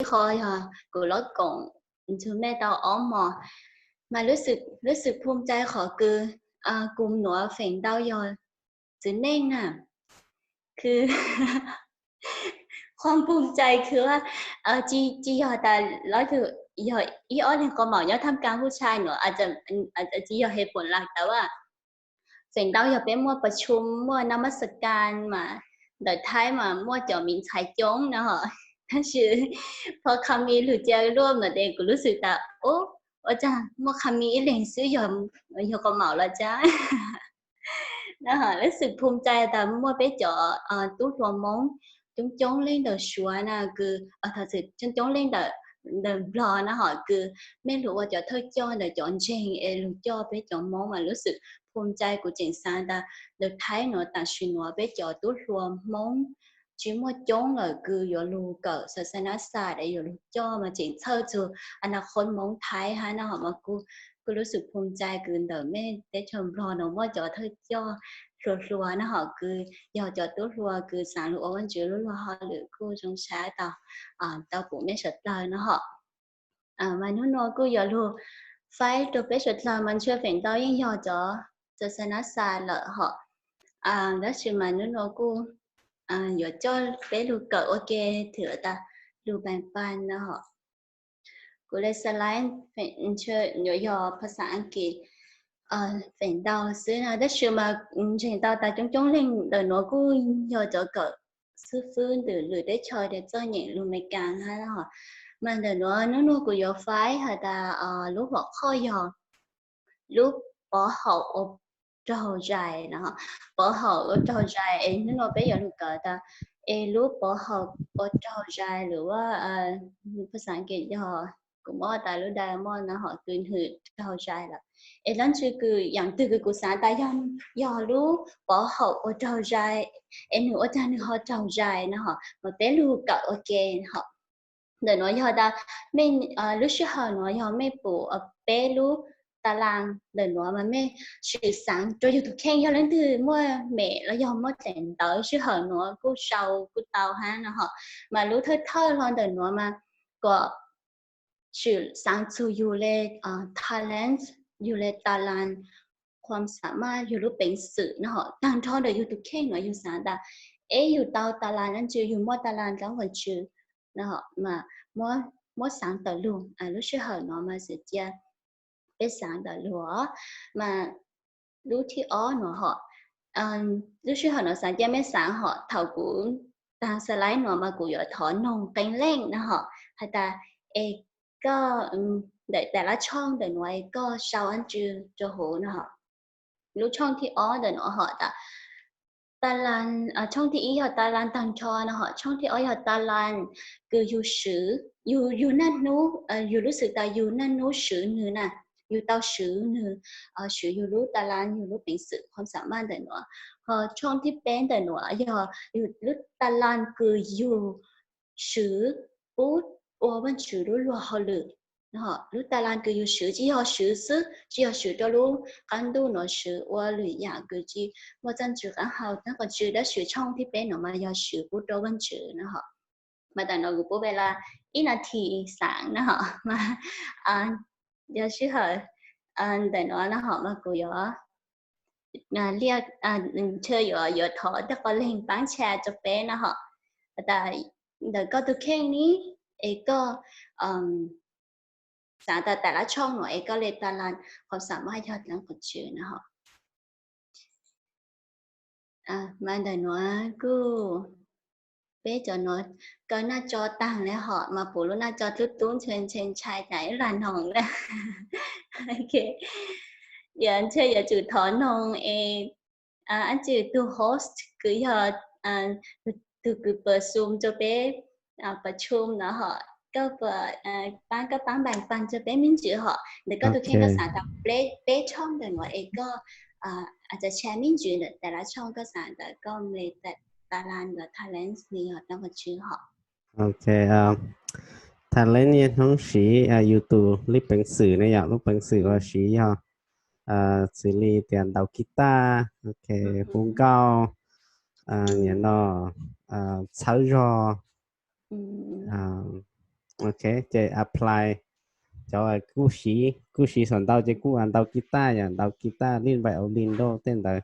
ib qho yog kuv lov koom ntsug mej tau ob mos. Mas lub xwm phum cai qhov kws kuv nuav feem ntau yog txiv neej na, kws qhov phum cai kws tsis yog tas lov yog ib ob leeg quas maum nyob tham kaab huj tshai nuav, tsis yog hais pum las tawv a. Feem ntau yog peb muaj pas tshum, muaj nam mas kas mas ntawm Thaib mas muaj cov miv ntxhais coob na hom, tab sis pho qha mi lug ca luaj mas tes kuv lub xwm tas ua caag muaj qha mi ib leeg xwb yog quas maum los caag. Na hom lub xwm phum cai tas muaj peb cov tub hluas Moob coob coob leej ntawm Suav na kws, thaum txwm coob coob leej ntawm Nplog na hom kws mej lug ua cov thawj coj ntawm cov ntseeg es lug coj peb cov Moob mas lub xwm phum cai kuv tseem xaav tas ntawm Thaib nuav tam sim nuav peb cov tub hluas Moob tsis muaj coob lawm kws yuav lug kawm xav xav nab xas es yuav lug coj mas tseem txhawj txug a na qhov Moob Thaib hab na hom mas kuv lub xwm phum cai kws ntawm mej teb chaws Nplog nuav muaj cov thawj coj hluas hluas na hom kws yog cov tub hluas kws xaav lug ua Vaajtswv lub luag hauj lwm kuj zoo sab tau, tau pum mej suav dlawg na hom. Mas nub nua kuj yuav lug faib rua peb suav dlawg mas ntshe feem ntau yeej yog cov xav xav nab xas lawm hom, tab sis mas nub nua kuj yuav coj peb lug kawm ua ke thwm tas lug pab pab na hom. Kuv le slide ntshe yuav yog phas xas Askiv feem ntau xwb na, tab sis mas ntseeg tau tas coob coob leej ntawm nuav kuj yog cov kawm xib fwb ntawm lwm teb chaws tias txom nyem lug Amelikas hab hom. Mas ntawm nuav nub nua kuv yuav faib has tas lub hom qhoj yog lub pov haum ua raug zais no, pov haum ua raug zais es nub nua peb yuav lug kawm tas es lub pov haum ua raug zais lwm ua phas xas Askiv yog kuv muab tas lub diamond no hom kws nwg raug zais lawm. Es dlaab tsi kws yaam twg kws kuv xaav tas yog lub pov haum ua raug zais es nwg ua caag nwg ho raug zais no hom, mas peb lug kawm ua ke hom. Ntawm nuav yog tas mej lub sij hawm nuav yog mej pum peb lub tas las ntawm nuav mas mej swm xaav rua yug tug kheej, yog leej twg muaj mem los yog muaj daim ntawv sij hawm nuav kuj sau kuj tau hab no hom. Mas lub thawj thawj hlo ntawm nuav mas kom swm xaav txug yug le talent, yug le tas las, khuam xam maj, yug lub peev xwm no hom, taag nrho ntawm yug tug kheej nuav yug xaav tas es yug tau tas las dlaab tsi, yug muaj tas las dlaab tsi no hom, mas muab xaav tawm lug lub sij hawm nuav mas xwm cia peb xaav tawm lug. Mas lub thib ob nuav hom, lub sij hawm nuav xaav cia mej xaav hom, thaum kuv taag slide nuav mas kuv yuav thov noog qee leej no hom, has tas es koj ntawm tas lab tshooj ntawm nuav es koj sau dlaab tsi rua huv no hom. Lub tshooj thib ob ntawm nuav hom tas tas las, tshooj thib ib yog tas las taag nrho no hom, tshooj thib ob yog tas las kws yug swv, yug, yug naj hnub, yug lub xwm tas yug naj hnub swv nwg na, yug tau swv nwg, swv yug lub tas las, yug lub peev xwm khuam xam maj ntawm nuav. Ho tshooj thib peb ntawm nuav yog yug lub tas las kws yug swv pub ua Vaajtswv lub luag hauj lwm. Lub tas las kws yug swv tsis yog swv xwb, tsis yog swv rua lub qaab ntuj nuav, swv ua lwm yaam kws tsis muaj txuj ci qaab hau dlaab qhov tsi, tab sis tshooj thib peb nuav mas yog swv pub rua Vaajtswv no hom. Mas tam nuav kuv pub ua ib nas this xaav no hom, mas yog sij hawm ntawm nuav no hom mas kuv yuav, ntshe yuav, yuav thov tej qho leeg paab tshaj rua peb no hom. Has tas ntawm koj tug kheej ne, es koj xaav tas tas lab tshooj nuav es koj le tas las khuam xam maj yog dlaab qhov tsi no hom. Mas ntawm nuav kuj peb cov nuav kaw naj tso taag le hom, mas pum lub naj tso tub tub ntshe ntshai cas ib lag noog na. Yog ntshe yuav tsum thov noog es, dlaab tsi tug host kws yog tug kws pab Zoom rua peb, pab Zoom no hom, koj puas paab, koj paab npaam paag rua peb me ntsis hom, ntawm koj tug kheej koj xaav tas peb tshooj ntawm nuav es koj, tsa tshaj me ntsis ntawm tas lab tshooj koj xaav tas koj le tas las los talent ne yog dlaab qhov tsi hom. Ok, talent yog hnoob siv yug tug lub peev xwm ne, yog lub peev xwm uas siv yog xws li tias ntaus kis tas, ok, hu nkauj, nim no txhawb zog, Ok, ces apply cov kuj siv, kuj siv xam ntau ces kuj ntaus guitar, yog ntaus guitar, lis violin, tej ntawd,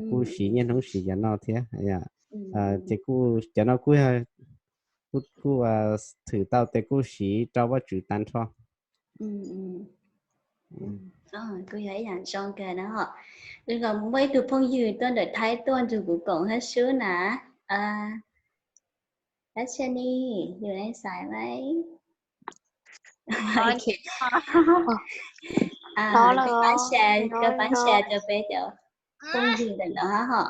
kuj siv niaj hnub siv cov no thiab. Ces kuj cov no kuj, kuj, kuj thwm tau tes kuj siv rau Vajtswv tag nrho. Kuj yog ib yam zoo kawg na ho. Zoo nkaus muaj ib tug phooj ywg tuaj ntawm Thaib tuaj nrug kuv koom hab sub na. Dab tsi ne, yus ne xaiv mas, koj pab share, koj pab share rau peb cov phooj ywg ntawm no hab ho.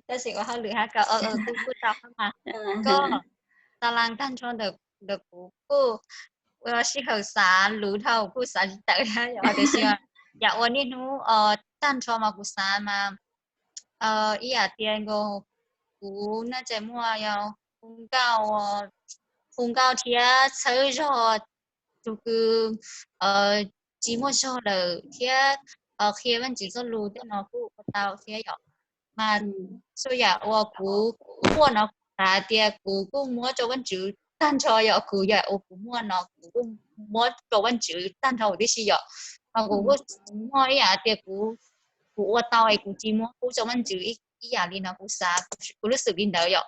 Tab sis ua hauj lwm hab koj, kuj, kuj tau hab mas. Koj, tas las tag nrho ntawm, ntawm kuv kuj sij hawm xav lus dhau kuj xav tsis tawm thiab yom, tiam sis yam ua niaj hnub tag nrho mas kuv xav mas ib yam tias nkaus kuv nej tseem muaj yog hu nkauj, hu nkauj thiab txhawb zog tus kws tsis muaj zog lawm thiab qhia Vaajtswv txoj lus tej no kuj ua tau thiab yom. Mas txhua yam uas kuv muaj no kuv xav tias kuv kuj muab rau Vaajtswv tag nrho, yog kuv yam uas kuv muaj no kuv kuj muab rau Vaajtswv tag nrho huv tib si yom. Mas kuv kuj muaj ib yam tias kuv, kuv ua tau es kuv tsis muab pub rau Vaajtswv ib yam li no, kuv xav, kuv lub xwm li ntawd yom.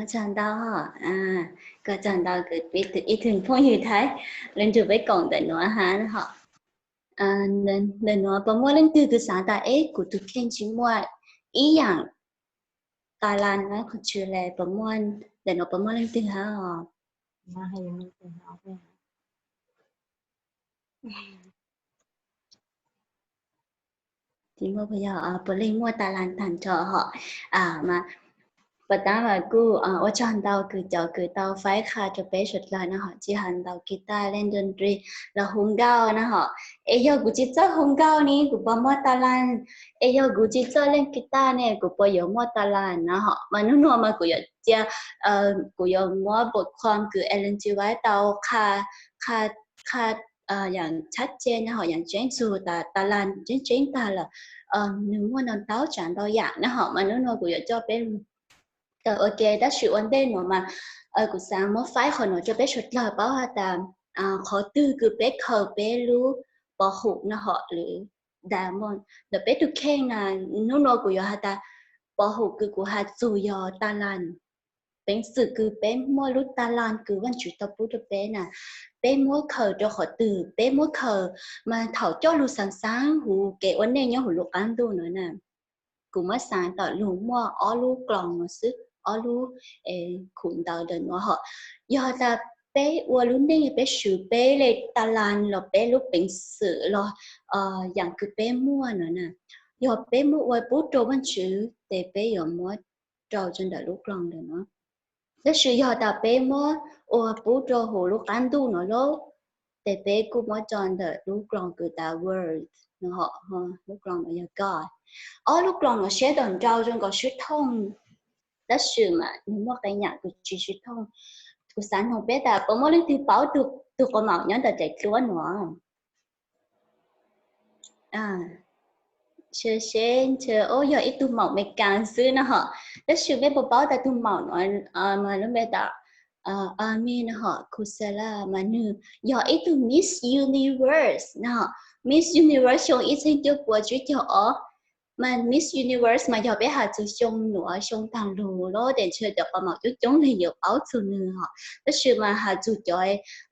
Tsaug ntau, koj tsaug ntau, ib tug phooj ywg Thaib, lawv nrug peb koom ntawm nuav hab ho. Ntawm nuav puas muaj leej twg kws xav tas es kuv tus kheej tsis muaj ib yaam tas las na, qhov tsis le, puas muaj, ntawm nuav puas muaj leej twg hab os? Tsis muaj, puas yog puav leej muaj tas las tag nrho hom? Mas puas tab mas kuj ua tsaug ntau kws cov kws tau faib qha rau peb suav dlawg na hom, tsis has ntaus guitar, leen doob ris, los hu nkauj na hom. Es yog kuv tsis txawj hu nkauj ne kuv puas muaj tas las? Es yog kuv tsis txawj leen guitar ne kuv puas yuav muaj tas las na hom? Mas nub nua mas kuv yuav cia, kuv yuav muab bot khom kws Ellen G. White tau qha, qha, qha yaam tshab ceg na hom, yaam tseeb txug tas tas las tseeb tseeb tag lawm, nwg muaj ntau tsav ntau yaam na hom. Mas nub nua kuv yuav coj peb lug kawm ua ke, tab sis ua ntej nuav mas kuv xaav muab faib qhov nuav rau peb suav dlawg paub has tas qhov twg kws peb khaws peb lub pov hum na hom, lwm diamond ntawm peb tug kheej na. Nub nua kuv yuav has tas pov hum kws kuv has txug yog tas las. Peev xwm kws peb muaj lub tas las kws Vaajtswv tau pub rau peb na, peb muab khaws rau qhov twg? Peb muab khaws, mas thaum coj lug xaav xaav huv kev ua neej nyob huv lub qaab ntuj nuav na, kuv muab xaav tom lug muaj ob lub kloos nuav xwb, ob lub khum ntawd ntawm nuav hom. Yog tas peb ua lub neej peb swv peb le tas las los peb lub peev xwm los yaam kws peb muaj nuav na, yog peb muab ua pub rau Vaajtswv tes peb yuav muab rau rau ntawm lub kloos ntawm nuav. Tab sis yog tas peb muab ua pub rau huv lub qaab ntuj nuav lauj, tes peb kuj muab rau ntawm lub kloos kws tas world, lub kloos nuav yog God. Ob lub kloos nuav siab tawm nrau zoo nkaus sib thooj, tab sis mas nwg muaj qee yaam kws tsis sib thooj. Kuv xaav noog peb tas puas muaj leej twg paub tug quas maum nyob ntawm daim duab nuav? Ntshe, ntshe, o, yog ib tug maum Amelikas xwb na hom. Tab sis mej puas paub tas tug maum nuav mas lub npe tas Armin na hom, Kucera, mas nwg yog ib tug Miss Universe na hom. Miss Universe xyoo ib txhiab cuaj puas tsib caug ob. Mas Miss Universe mas yog peb has txug xyoo nuav xyoo taag lug lauj, tes ntshe cov quas maum coob coob le yuav paub txug nwg hom. Tab sis mas has txug cov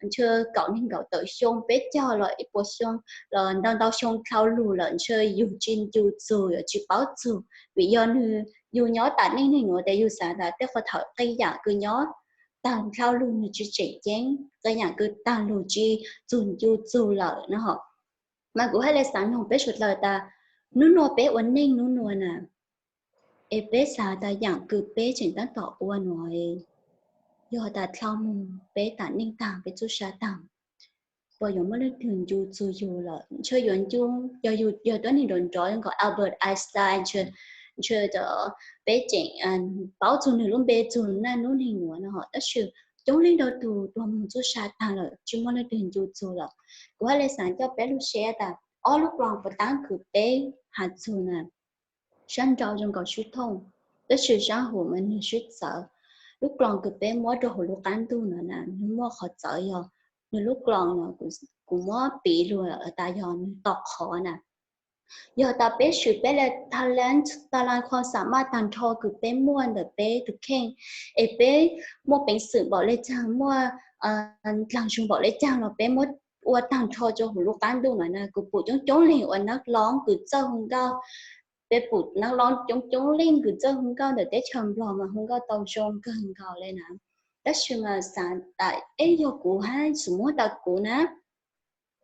ntshe kaum neeg nkaum tawm xyoo, peb caug los ib puas xyoo, los ntau ntau xyoo dlhau lug lawm ntshe yug tsis ncu txug, yuav tsis paub txug. Vim yog nwg, yug nyob tas neej neeg nuav tes yug xaav tas tej qhov thaum qee yaam kws nyob taag dlhau lug nwg tsis tseem ceeb, qee yaam kws taag lug tsis txug ncu txug lawm na hom. Mas kuv haj le xaav noog peb suav dlawg tas nub nua peb ua neej nub nua na, es peb xaav tas yaam kws peb tseem taab tom ua nuav, yog tas dlhau moog peb tas neej taag, peb txuj sa taag, puas yuav muaj leej twg ncu txug yug lawm? Ntshe yuav ncu, yog yug yog tuab neeg nrov nrov nkaus Albert Einstein, ntshe, ntshe peb tseem paub txug nwg lub npe txug naj nub neeg nuav no hom. Tab sis coob leej ntau tug tuag moog txuj sa taag lawm tsis muaj leej twg ncu txug lawm. Kuv haj le xaav coj peb lug saib tas ob lub kloos puas taab kws peb has txug na, sab nrau zoo nkaus sib thooj. Tab sis sab hauv mas nws sib txawv. Lub kloos kws peb muab rau hauv lub qab ntuj no na, nws muaj qhov txawv yog nws lub kloos no, kuv muab piv lug tas yog nws to qhov na. Yog tas peb swm peb le talent, ta la khom xa maj taag nrho kws peb muaj ntawm peb tus kheej, es peb muaj peev xwm npaum le caag, muaj dlaag zug npaum le caag los peb muab ua taag nrho rau hauv lub qab ntuj no na. Kuv pum coob coob leeg ua nab loob kws txawj hu nkauj, peb pum nab loob coob coob leej kws txawj hu nkauj ntawm teb chaws Nplog mas hu nkauj tau zoo kawg nkaus le na. Tab sis mas xaav tas eb yog kuv hab, xws muab tas kuv na,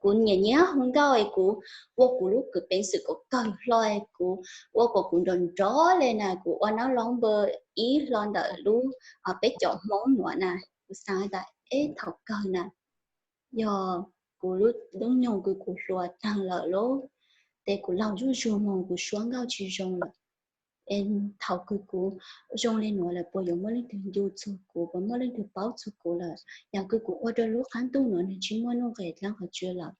kuv nyiam nyiam hu nkauj es kuv ua kuv lub kws peev xwm kom kawg hlo es kuv ua kom kuv nrov nrov le na, kuv ua nab loob npawb ib hlo ntawm lub peb cov Hmoob nuav na. Kuv xaav tas eb thaum kawg na, yog kuv lub hnub nyoog kws kuv hluas taag lawm lauj, tes kuv laug zuj zug moog kuv suab nkauj tsis zoo lawm. Es thaum kws kuv zoo le nuav lawm puas yuav muaj leej twg ncu txug kuv, puas muaj leej twg paub txug kuv lawm? Yaam kws kuv ua rau lub qab ntuj nuav nwg tsis muaj nuj nqes dlaab qhov tswv lawm.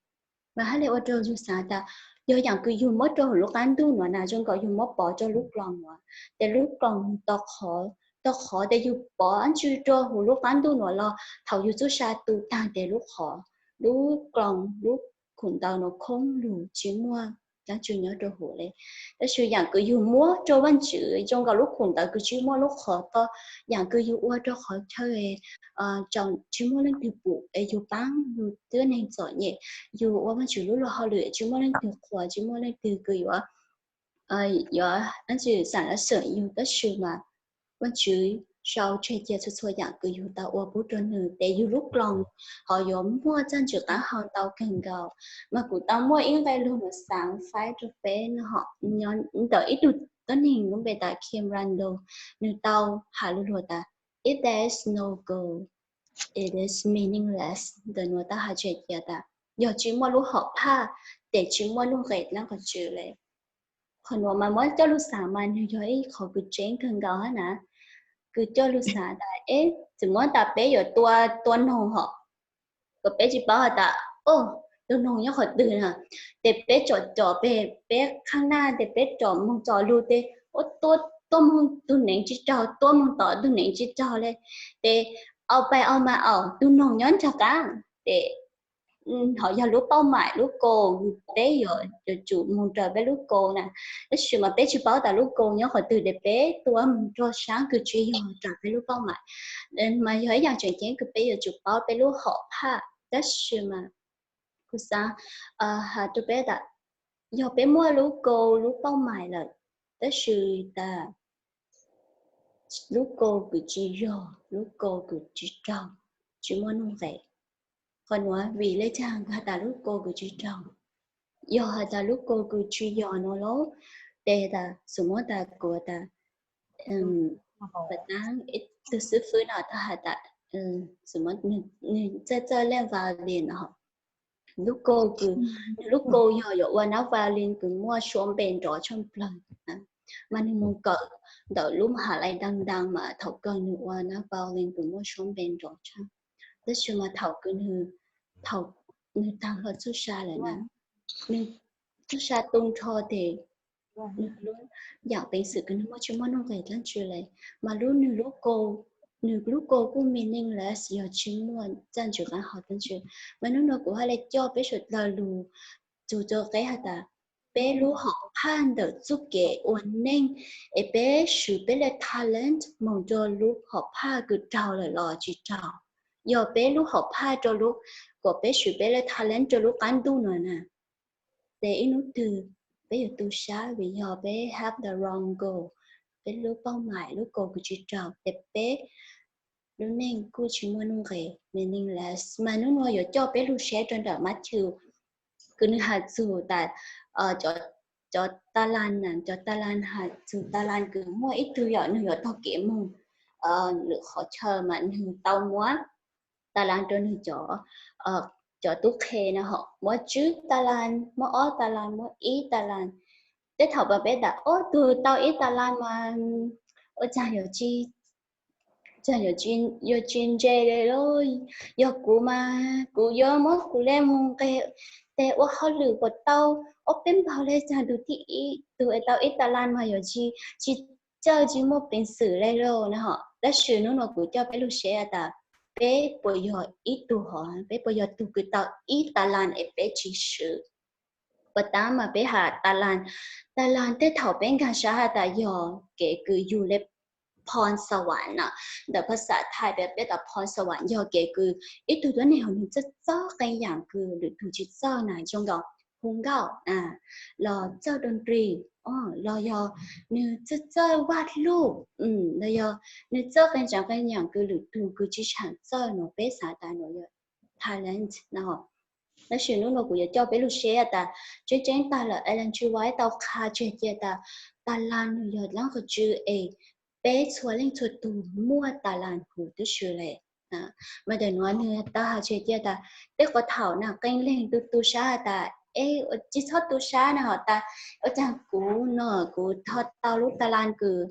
Mas hab le ua rau yug xaav tas yog yaam kws yug muab rau hauv lub qab ntuj nuav na, zoo nkaus yug muab pov rau lub kloos nuav, tes lub kloos nws to qhov, to qhov tes yug pov dlaab tsi rau hauv lub qab ntuj nuav los thaum yug txuj sa tu taag tes lub qhov, lub kloos lub khum ntawd nuav khoob lug tsis muaj dlaab tsi nyob rau hauv le. Tab sis yaam kws yug muab rau Vaajtswv zoo nkaus lub khum ntawd kws tsis muaj lub qhov to, yaam kws yug ua rau qhov chaw tsis muaj leej twg pum es yug paab yug tib neeg txom nyem, yug ua Vaajtswv lub luag hauj lwm tsis muaj leej twg qhuas, tsis muaj leej twg kws yuav, yuav dlaab tsi xaav lab xeem yug, tab sis mas Vaajtswv sau tseg cia txhua txhua yaam kws yug tau ua pub rau nwg, tes yug lub kloos ho yuav muaj txaj ntswg qaab hau ntau kawg nkaus. Mas kuv tau muaj ib nqe lug nuav xaav faib rau peb no, ntawm ib tug tuab neeg lub npe tas Kim Randall, nwg tau has lug lug tas, If there is no goal, it is meaningless. Ntawm nuav tau has tseg cia tas yog tsis muaj lub hom phaj, tes tsis muaj nuj nqes dlaab qhov tswv le. Qhov nuav mas muab coj lug xaav mas nwg yog ib qhov kws tseeb kawg nkaus hab na. Kws coj lug xaav tas eb txawm muab tas peb yuav tua, tua noog hom, kom peb tsis paub has tas, o, tus noog nyob qhov twg na, tes peb tsom tsom peg peb qhab naj tes peb tsom moog txog lug tes, o, tua, tua moog tug neev tsis raug, tua moog tom tug neev tsis raug le, tes au pais au mas au tug noog nyob nraag qaab. Tes ho yog lub pauj maim lub goal peb yuav, yuav tsum moog raws peb lub goal na. Tab sis mas peb tsis paub tas lub goal nyob qhov twg tes peb tua moog rau saab kws tsis yog raws peb lub pauj maim. Mas yog ib yaam tseem ceeb kws peb yuav tsum paub peb lub hom phaj. Tab sis mas kuv xaav has rau peb tas yog peb muaj lub goal lub pauj maim lawm, tab sis tas lub goal kws tsis yog, lub goal kws tsis raug, tsis muaj nuj nqes. Qhov nuav vim le caag has tas lub goal kws tsis raug? Yog has tas lub goal kws tsis yog nuav lauj, tes tas xws muab tas kuv tas, tas ib tug xib fwb no tau has tas, xws muab nwg txawj txawj leej violin no, lub goal kws, nwg lub goal yog yuav ua nab violin kws muaj suab npe nrov tshaj plawg, mas nwg moog kawm ntawm lub mha ha lais dlaag dlaag mas thaum kawg nwg ua nab violin kws muaj suab npe nrov tshaj. Tab sis mas thaum kws nwg, thaum nwg taag hlo txuj sa lawm na, nwg txuj sa tu nrho tes nwg lub yaam peev xwm kws nwg muaj tsis muaj nuj nqes dlaab tsi le. Mas lub, nwg lub goal, nwg lub goal kuj meaningless yog tsis muaj txaj ntswg qaab hau dlaab tsi. Mas nub nuav kuv ha le coj peb suav dlawg lug txug rua qeb has tas peb lub hom phaj ntawm txuj kev ua neej, es peb swv peb le talent moog rua lub hom phaj kws raug lawm los tsis raug. Yog peb lub hom phaj rua lub, kom peb swv peb le talent rua lub qaab ntuj nuav na, tes ib nub twg peb yuav tu sab vim yog peb have the wrong goal, peb lub pauj maim lub goal kws tsis raug tes peb lub neej kuj tsis muaj nuj nqes, meaningless. Mas nub nuav yuav coj peb lug saib rua ntawm Matthew kws nwg has txug tas cov ta la, cov ta la, has txug ta la kws muaj ib tug yom, nwg yuav taug kev moog lwm qhov chaw mas nwg tau muab ta la rua nwg cov, cov tub qhe no ho muab tsib ta la, muab ob ta la, muab ib ta la. Tej thaum peb tas ob tug tau ib ta la mas ua caag yuav tsi, caag yuav tsi ntse le lauj, yog kuv mas kuv yuav muab kuv le moog nqeg tes ua hauj lwm kuas tau ob peb npaug le caag, tug thib ib, tug es tau ib ta la mas yuav tsi, tsi cawj tsis muaj peev xwm li lauj no ho. Tab sis hnub no kuv coj peb lug seb tas peb puas yog ib tug ho, peb puas yog tug kws tau ib tas las es peb tsis swv. Puas tab mas peb has tas las, tas las tej thaum peb nkaag sab has tas yog kev kws yug le phoo xas vam na. Ntawm phas xas Thaib peb tas phoo xas vam yog kev kws ib tug tuab neeg ho nwg txawj txawj qee yaam kws lwm tug tsis txawj na, zoo nkaus hu nkauj na, los txawj doo ris, los yog nwg txawj txawj vaj lug, los yog nwg txawj qee tsaav qee yaam kws lwm tug kws tsis tshua txawj no peb xaav tas no yog talent no. Tab sis hnub no kuv yuav coj peb lug seb tas tseeb tseeb tag lawm Ellen G. White tau qha tseg cia tas tas las nwg yog dlaab qhov tswv es peb txhua leej txhua tug muaj tas las huv tib si le. Mas ntawm nuav nwg tau has tseg cia tas tej qhov thaum na qee leeg tu tu sab has tas, e, tsis txhob tu sab na ho tas, ua caag kuv no kuv tau lub tas las kws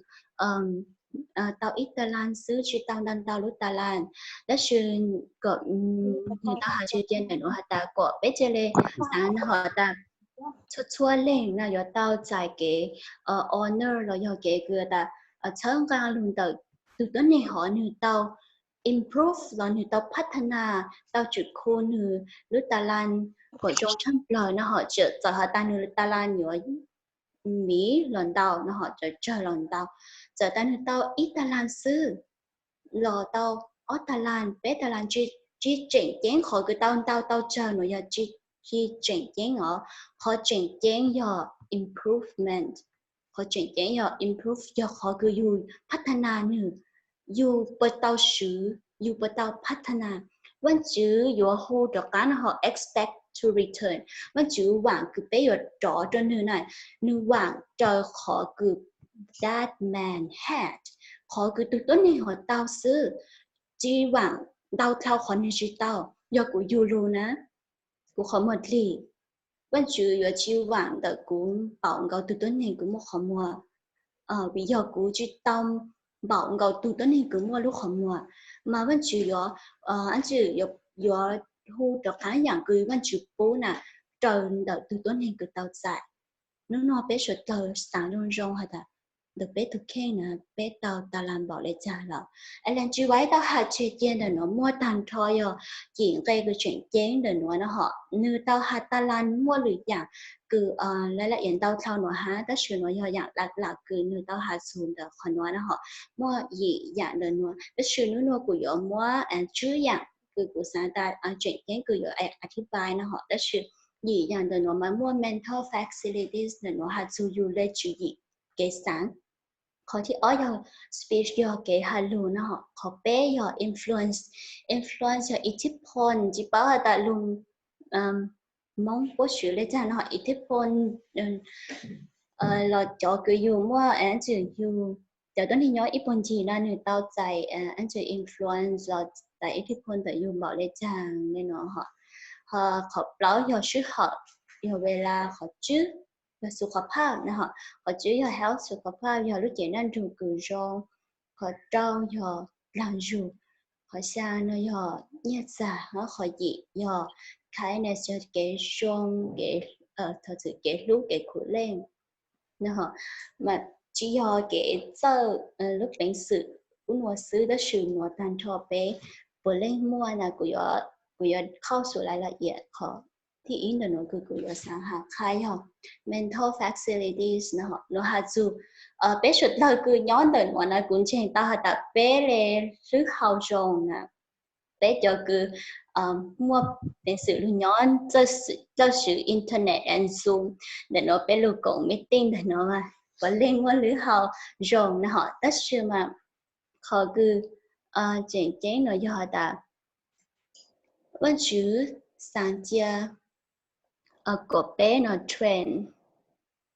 tau ib tas las xwb, tsis tau ntau ntau lub tas las. Tab sis kom nwg tau has tseg cia ntawm nuav has tas kom peb ca le xaav na ho tas txhua txhua leej na yuav tau txais kev honor los yog kev kws tas txhawb nqaa lug ntawm tug tuab neeg hov nwg tau improve los nwg tau phab tha nas, tau tswm khu nwg lub tas las kom zoo tshaj plawg no ho, txawm has tas nwg tas las yuav miv los ntau no ho, tsawg tsawg los ntau, txawm tas nwg tau ib tas las xwb los tau ob tas las peb tas las, tsis tseem ceeb qhov kws tau ntau tau tsawg no yog tsis tseem ceeb os. Qhov tseem ceeb yog improvement. Qhov tseem ceeb yog improve yog qhov kws yug phab tha nas nwg, yug puas tau swv, yug puas tau phab tha nas. Vaajtswv yuav hu rov qaab no ho, expect to return. Vaajtswv vaam kws peb yuav rov rau nwg na, nwg vaam raws qhov kws that man had, qhov kws tug tuab neeg ho tau xwb, tsis vaam ntau dlhau qhov nwg tsis tau. Yog kuv yug lug na, kuv qhov muag dlig, Vaajtswv yuav tsis vaam ntawm kuv npaum nkaus tug tuab neeg kws muaj qhov muag, vim yog kuv tsis tau npaum nkaus tug tuab neeg kws muaj lub qhov muag. Mas Vaajtswv yuav, yuav hu rov qaab yaam kws Vaajtswv pub na, raws ntawm tug tuab neeg kws tau txais. Nub nua peb suav dlawg xaav zoo zoo has tas ntawm peb tug kheej na peb tau tas las npaum le caag lawm. Ellen G. White tau has tseg cia ntawm nuav muaj taag nrho yog cim nqe kws tseem ceeb ntawm nuav no ho. Nwg tau has tas las muaj lwm yaam kws la la iav ntau dlhau nuav hab, tab sis nuav yog yaam lam lam kws nwg tau has txug ntawm qhov nuav no ho. Muaj yim yaam ntawm nuav, tab sis nub nua kuv yuav muab tswb yaam kws kuv xaav tas tseem ceeb kws yuav a thib pai no ho, tab sis yim yaam ntawm nuav mas muaj mental facilities ntawm nuav has txug yug le tswv yim kev xaav. Qhov thib ob yog speech yog kev has lug no ho. Qhov peb yog influence. Influence yog ib thib phon, tsis paub has tas lug Moob puab swv le caag no ho, ib thib phon los cov kws yug muaj, cov tuab neeg nyob ib puag ncig no nwg tau txais influence los txais ib thib phon ntawm yug npaum le caag le no ho. Ho qhov plaub yog sij hawm, yog ua la. Qhov tsib yog xu qhov phaj no ho. Qhov tsib yog health, xu qhov phaj yog lub cev naj nrug kws zoo. Qhov rau yog dlaag zug. Qhov xyaa no yog nyiaj txag. Qhov yim yog kindness, yog kev zoo, kev, thov txim, kev hlub, kev khum leej. Mas tsis yog kev txawj lub peev xwm ub nua xwb, tab sis nuav taag nrho peb puav leej muaj na. Kuv yuav qhau xu la la iav. Qhov thib ib ntawm nuav kws kuv yuav xaav has qha yog mental facilities no ho. Nuav has txug peb suav dlawg kws nyob ntawm nuav na, kuv ntseeg tau has tas peb le hlwb hau zoo na. Peb cov kws muaj peev xwm lug nyob, txawj swv internet and Zoom ntawm nuav, peb lug koom meeting ntawm nuav mas puav leej muaj hlwb hau zoo na ho. Tab sis mas qhov kws tseem ceeb nuav yog has tas Vaajtswv xaav cia kom peb no train,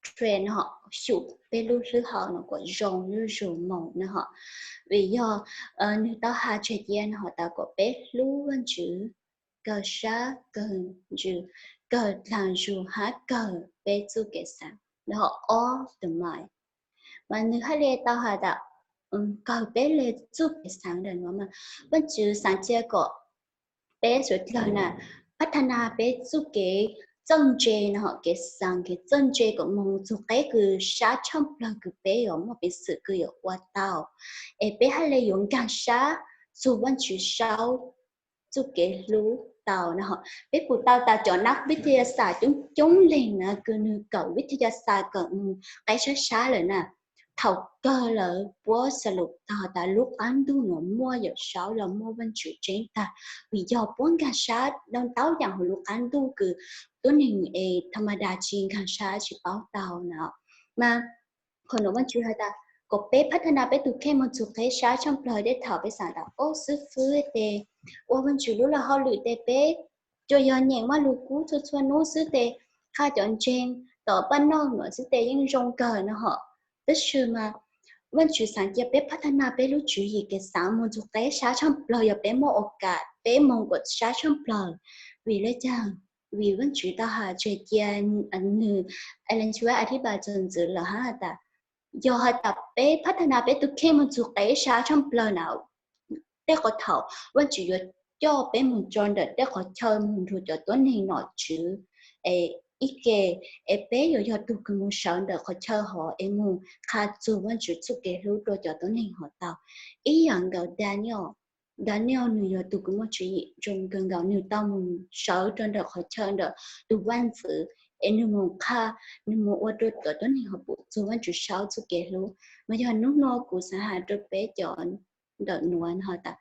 train ho xyum peb lub hlwb hau no kom zoo zuj zus moog no ho. Vim yog nwg tau has tseg cia no ho tas kom peb hlub Vaajtswv, kawg sab kawg ntsws, kawg dlaag zug hab kawg peb txuj kev xaav no ho. Ob tug mas, mas nwg hab le tau has tas kawg peb le txuj kev xaav ntawm nuav mas Vaajtswv xaav cia kom peb suav dlawg na, phab tha na peb txuj kev txawj ntse no, kev xaav kev txawj ntse kom moog txug qeb kws sab tshaj plawg kws peb yuav muaj peev xwm kws yuav ua tau, es peb haj le yuav nkaag sab txug Vaajtswv saub txuj kev hlub tau no. Peb pum tau tas cov nab vij thas yas xas coob coob leeg na kws nwg kawm vij thas yas xas kawm moog qeb sab sab lawm na, thaum kawg lawv puab xav lug tau tas lub qaab ntuj nuav muaj Yawm Saub los muaj Vaajtswv tseeb tag, vim yog puab nkaag sab ntau ntau yaam huv lub qaab ntuj kws tuab neeg es tha ma das tsi nkaag sab tsi paub tau na. Mas qhov nuav Vaajtswv has tas kom peb phatana peb tug kheej moog txug qeb sab tshaj plawg. Tej thaum peb xaav tas, o, xwb fwb tes ua Vaajtswv lub laj hauj lwm tes peb tsuas yog nyeem Vaaj Lug Kub txhua txhua nub xwb tes, qha cov ntseeg tom paj noj nuav xwb tes yeej zoo kawg no hom. Tab sis mas Vaajtswv xaav cia peb phatana peb lub tswv yim kev xaav moog txug qeb sab tshaj plawg, yog peb muaj ua kam peb moog kuas sab tshaj plawg. Vim le caag? Vim Vaajtswv tau has tseg cia nwg, Ellen White a thib pas txug ntxiv lawm hab tas, yog has tas peb phatana peb tug kheej moog txug qeb sab tshaj plawg na, tej qhov thaum Vaajtswv yuav coj peb moog rua ntawm tej qhov chaw moog nrug cov tuab neeg nom tswv es ib ke, es peb yuav yog tug kws moog sawv ntawm qhov chaw hov es moog qha txug Vaajtswv txuj kev hlub rua cov tuab neeg hov tau. Ib yaam nkaus Daniel, Daniel nwg yog tug kws muaj tswv yim zoo kawg nkaus, nwg tau moog sawv rua ntawm qhov chaw ntawm tug vaaj ntxwv, es nwg moog qha, nwg moog ua rua cov tuab neeg hov pum txug Vaajtswv saub txuj kev hlub. Mas yog nub nua kuv xaav has rua peb cov ntawm nuav has tas,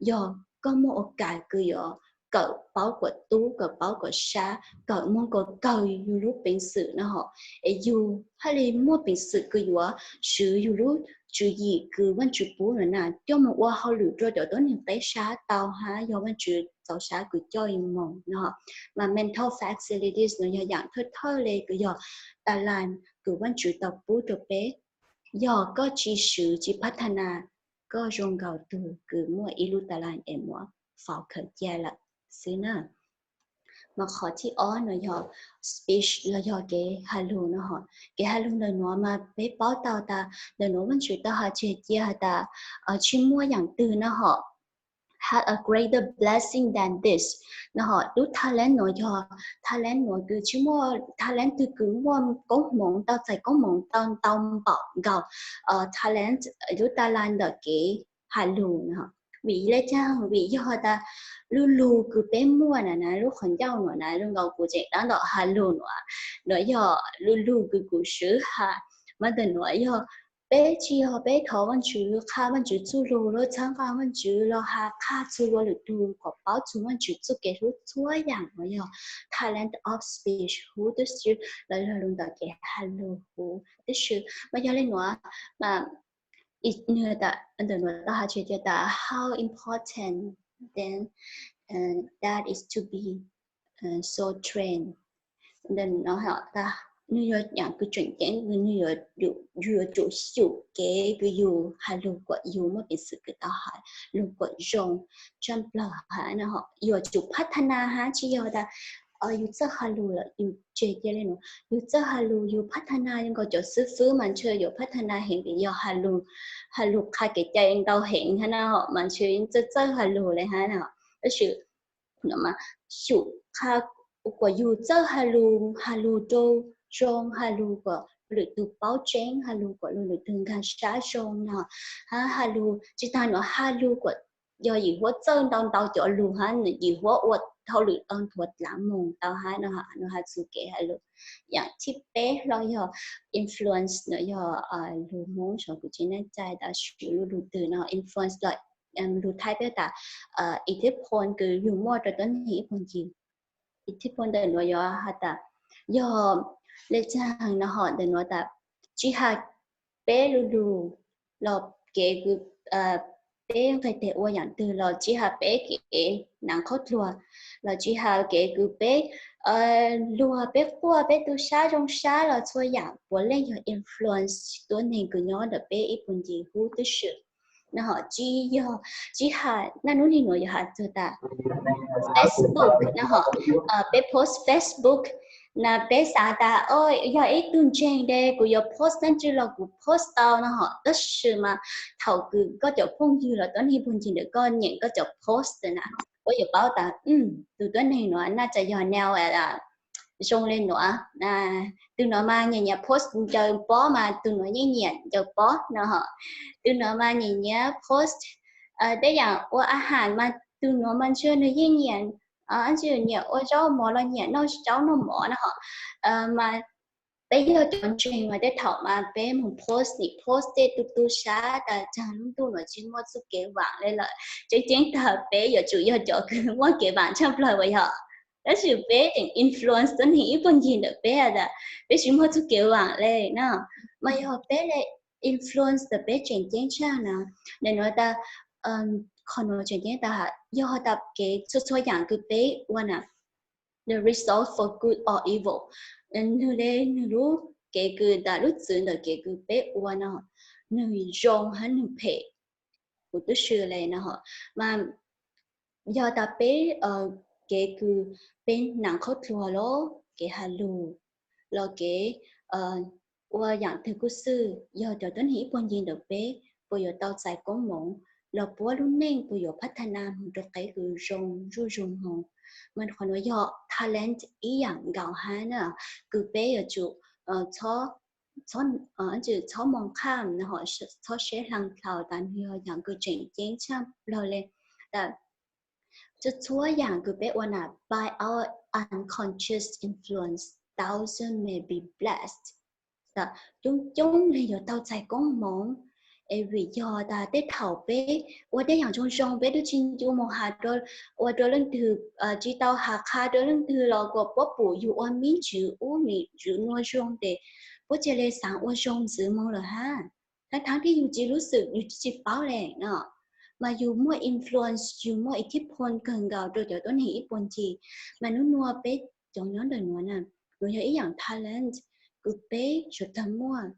yog koj muaj ua kam kws yuav kawm paub kuas tub, kawm paub kuas sab, kawm moog kuas kawg yug lub peev xwm no hom, es yug haj le muaj peev xwm kws yuav swv yug lub tswv yim kws Vaajtswv pub nuav na coj moog ua hauj lwm rua cov tuab neeg qeb sab tau hab yog Vaajtswv txaus sab kws coj yug moog no. Mas mental facilities nuav yog yaam thawj thawj le kws yog talan kws Vaajtswv tau pub rua peb. Yog koj tsi swv tsi phatana, koj zoo nkaus tug kws muaj ib lub talan es muab faus khaws cia lawm xwb na. Mas qhov thib ob nuav yog speech los yog kev has lug no hom. Kev has lug ntawm nuav mas peb paub tau tas ntawm nuav Vaajtswv tau has tseg cia has tas tsi muaj yaam twg no hom, have a greater blessing than this no hom. Lub talent nuav yog talent nuav kws tsi muaj talent twg kws muaj koob hmoov tau txais koob hmoov tau ntau npaum nkaus talent, lub talan ntawm kev has lug no. Vim le caag? Vim yog tas lu lug kws peb muaj na na, lub qhov ncauj nuav na, zoo nkaus kuv tseem tab tom has lug nuav, nuav yog lu lug kws kuv swv has. Mas ntawm nuav yog peb tsi yog peb thov Vaajtswv, qha Vaajtswv txuj lug, lub txhawb nqa Vaajtswv los has qha txug luag lwm tug kom paub txug Vaajtswv txuj kev hlub, txhua yaam nuav yog talent of speech huv tib si, los yog lug ntawm kev has lug huv tib si. Mas yog le nuav mas nwg ntawm nuav tau has tseg tas how important then that is to be so trained. Nwg yog yaam kws tseem ceeb, nwg yuav tsum xyum kev kws yug has lug kom yug muaj peev xwm kws tau has lug kom zoo tshaj plawg hab no. Yuav tsum phatana hab tsi yog tas yug txawj has lug lawm yug tseg cia le nuav. Yug txawj has lug yug phatana zoo nkaus cov xwb fwb mas ntshe yuav phatana heev vim yog has lug qha kev cai ntau heev hab na hom, mas ntshe txawj txawj has lug le hab na. Tab sis mas xyum qha kuas yug txawj has lug, has lug rau zoo, has lug kom lwm tug paub tseeb, has lug kom lwm tug nkaag sab zoo no. Hab has lug tsi taag nuav, has lug kom yog yim huab txawj ntau ntau cov lug hab yim huab ua hauj lwm tau nthuav dlav moog tau hab no. Nuav has txug kev has lug. Yaam thib peb los yog influence, nuav yog lug Moob saib kuv tsi neej txais tas swv lu lug twg no. Influence los lug Thaib peb tasอิทธิพล kws yug muaj rua tuab neeg ib puag ncig.อิทธิพล ntawm nuav yuav has tas yog le caag no hom, ntawm nuav tas tsi has peb lu lug los kev kws peb nqeg teg ua yaam twg los tsi has peb kev naav qhob dluag los tsi has kev kws peb luag peb quaj peb tu sab zoo sab los txhua yaam puav leej yog influence tuab neeg kws nyob ntawm peb ib puag ncig huv tib si. No hom tsi yog, tsi has, naj nub nij nuav yuav has txug tas Facebook no hom. Peb post Facebook na peb xav tas o yog ib tug ntseeg de kuv yuav post dlaab tsi los kuv post tau no hom. Tab sis mas thaum kws koj cov phooj ywg los tuab neeg puag ncig ntawm koj nyeem koj cov post na, puab yuav paub tas tug tuab neeg nuav naj tas yog nau zoo li nuav. Tug nuav mas nyiam nyiam post ncaws pob mas tug nuav yeej nyiam ncaws pob no hos. Tug nuav mas nyiam nyiam post tej yaam ua a has mas tug nuav mas ntshe nwg yeej nyiam, ntshe nyiam ua zaub mov los nyiam noj zaub noj mov no hos. Mas peb yog cov ntseeg mas tej thaum mas peb moog post nim post tej tug tub sab tas tsaag lub ntuj nuav tsis muaj txuj kev vaam le lawm. Tseeb tseeb tag peb yuav tsum yog cov kws muaj kev vaam tshaj plawg uas yog, tab sis peb tseem influence tuab neeg ib puag ncig ntawm peb tas peb tsis muaj txuj kev vaam le na. Mas yog peb le influence ntawm peb tseem ceeb tshaj na. Nim nuav tas qhov nuav tseem ceeb tas yog tas kev txhua txhua yaam kws peb ua na, the result for good or evil, nwg le nwg lub kev kws tas lub txwv ntawm kev kws peb ua no, nwg zoo hab nwg phem huv tub si le no hos. Mas yog tas peb kev kws peb naav qhuab dluag los kev has lug los kev ua yaam twg kuj xwb, yog cov tuab neeg ib puag ncig ntawm peb puas yuav tau txais koob moov los puab lub neej puas yuav phab tha na moog rau qeb kws zoo zuj zoo moog. Mas qhov nuav yog talent ib yaam nkaus hab na, kws peb yuav tsum txhob moog kham, txhob seb hlaang dlhau tas nwg yog yaam kws tseem ceeb tshaj plawg le. Txhua txhua yaam kws peb ua na, by our unconscious influence, thousands may be blessed. Coob coob le yuav tau txais koob moov, es vim yog tas tej thaum peb ua tej yaam zoo zoo peb tub tsis ncu moog has, ua rua leej twg, tsis tau has qha rua leej twg los kuas puab pum yug ua miv ntsis ub miv ntsis nuav zoo tes puab cia le xaav ua zoo ntxiv moog lawm hab. Thaab thaab tib yug tsis lub xwm yug tsis paub le no, mas yug muaj influence, yug muaj ib thib phon kawg nkaus rua cov tuab neeg ib puag ncig. Mas nub nuav peb cov nyob ntawm nuav na, nuav yog ib yaam talent kws peb suav dlawg muaj,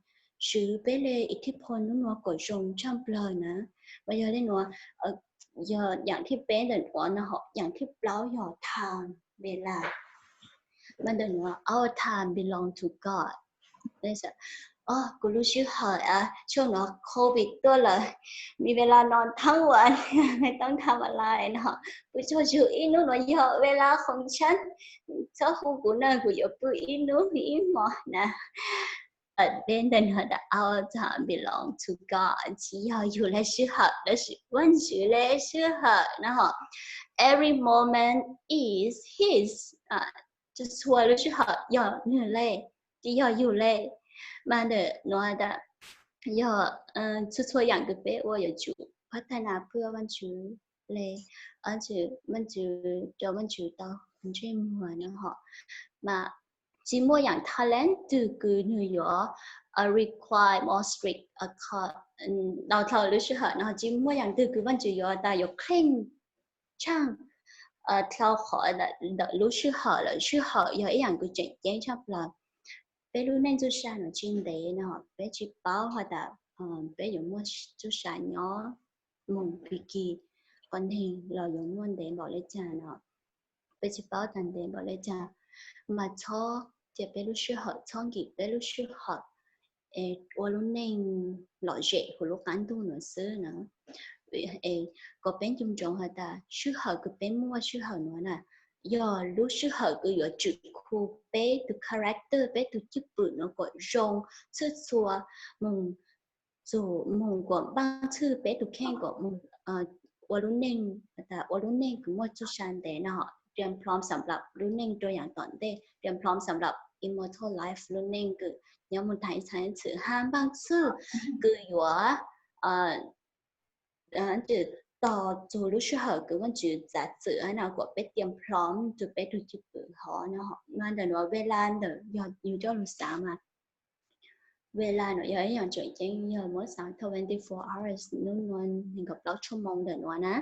swv peb le ib thib phon nub nuav kom zoo tshaj plawg na. Mas yog le nuav, yog yaam thib peb ntawm nuav no, yaam thib plaub yog time, vaj laj. Mas ntawm nuav, our time belong to God. Kuv lub sij hawm, tshuaj nuav covid tuaj lawm, mi vaj laj no thaab ua, tau tham laj no, kuv tsuas yug ib nub nuav yog vaj laj khoom tshab, txhob hu kuv na, kuv yuav pw ib nub ib hmo na. Peb ntawm nuav tas our time belong to God, tsis yog yug le sij hawm tab sis Vaajtswv le sij hawm no. Every moment is His. Txhua lub sij hawm yog nwg le, tsis yog yug le. Mas ntawm nuav tas yog txhua txhua yaam kws peb ua yuav tsum phab tha na pab Vaajtswv le, Vaajtswv, rua Vaajtswv tau ntsej muag no hos. Mas tsis muaj yaam talent twg kws nwg yuav require more strict, tau dlhau lub sij hawm no, tsis muaj yaam twg kws Vaajtswv yuav tas yuav kheej tshaj dlhau qhov ntawm lub sij hawm lawm. Sij hawm yog ib yaam kws tseem ceeb tshaj plawg. Peb lub neej txuj sa nuav tsis ntev no, peb tsis paub has tas peb yuav muaj txuj sa nyob moog kis kis, qhov neeg los yuav muaj ntev npaum le caag no, peb tsis paub tas ntev npaum le caag. Mas txhob cia peb lub sij hawm, txhob nkim peb lub sij hawm es ua lub neej lom zem huv lub qaab ntuj nuav xwb na. Es kom peb nco ntsoov has tas sij hawm kws peb muaj sij hawm nuav na, yog lub sij hawm kws yuav tswm khu peb tug character, peb tug cwj pwm nuav kom zoo txhua txhua moog, moog kom npaaj txhwb peb tug kheej kom moog ua lub neej, tas ua lub neej kws muaj txuj sa ntev no, เตรียมพร้อมสำหรับ lub neej rua yaam tom ntej, เตรียมพร้อมสำหรับ immortal life, lub neej kws nyob moog taag ib txhais txhwm, hab npaaj txhwb kws yuav tos txug lub sij hawm kws Vaajtswv txav txim no kom peb เตรียมพร้อม tug peb tug cwj pwm hov no. Mas ntawm nuav vaj laj ntawm yug coj lug xaav mas, vaj laj nuav yog ib yaam tseem ceeb, yog muab xaav twenty-four hours, nub nuav neeg nkaum plaub tshuaj moo ntawm nuav na,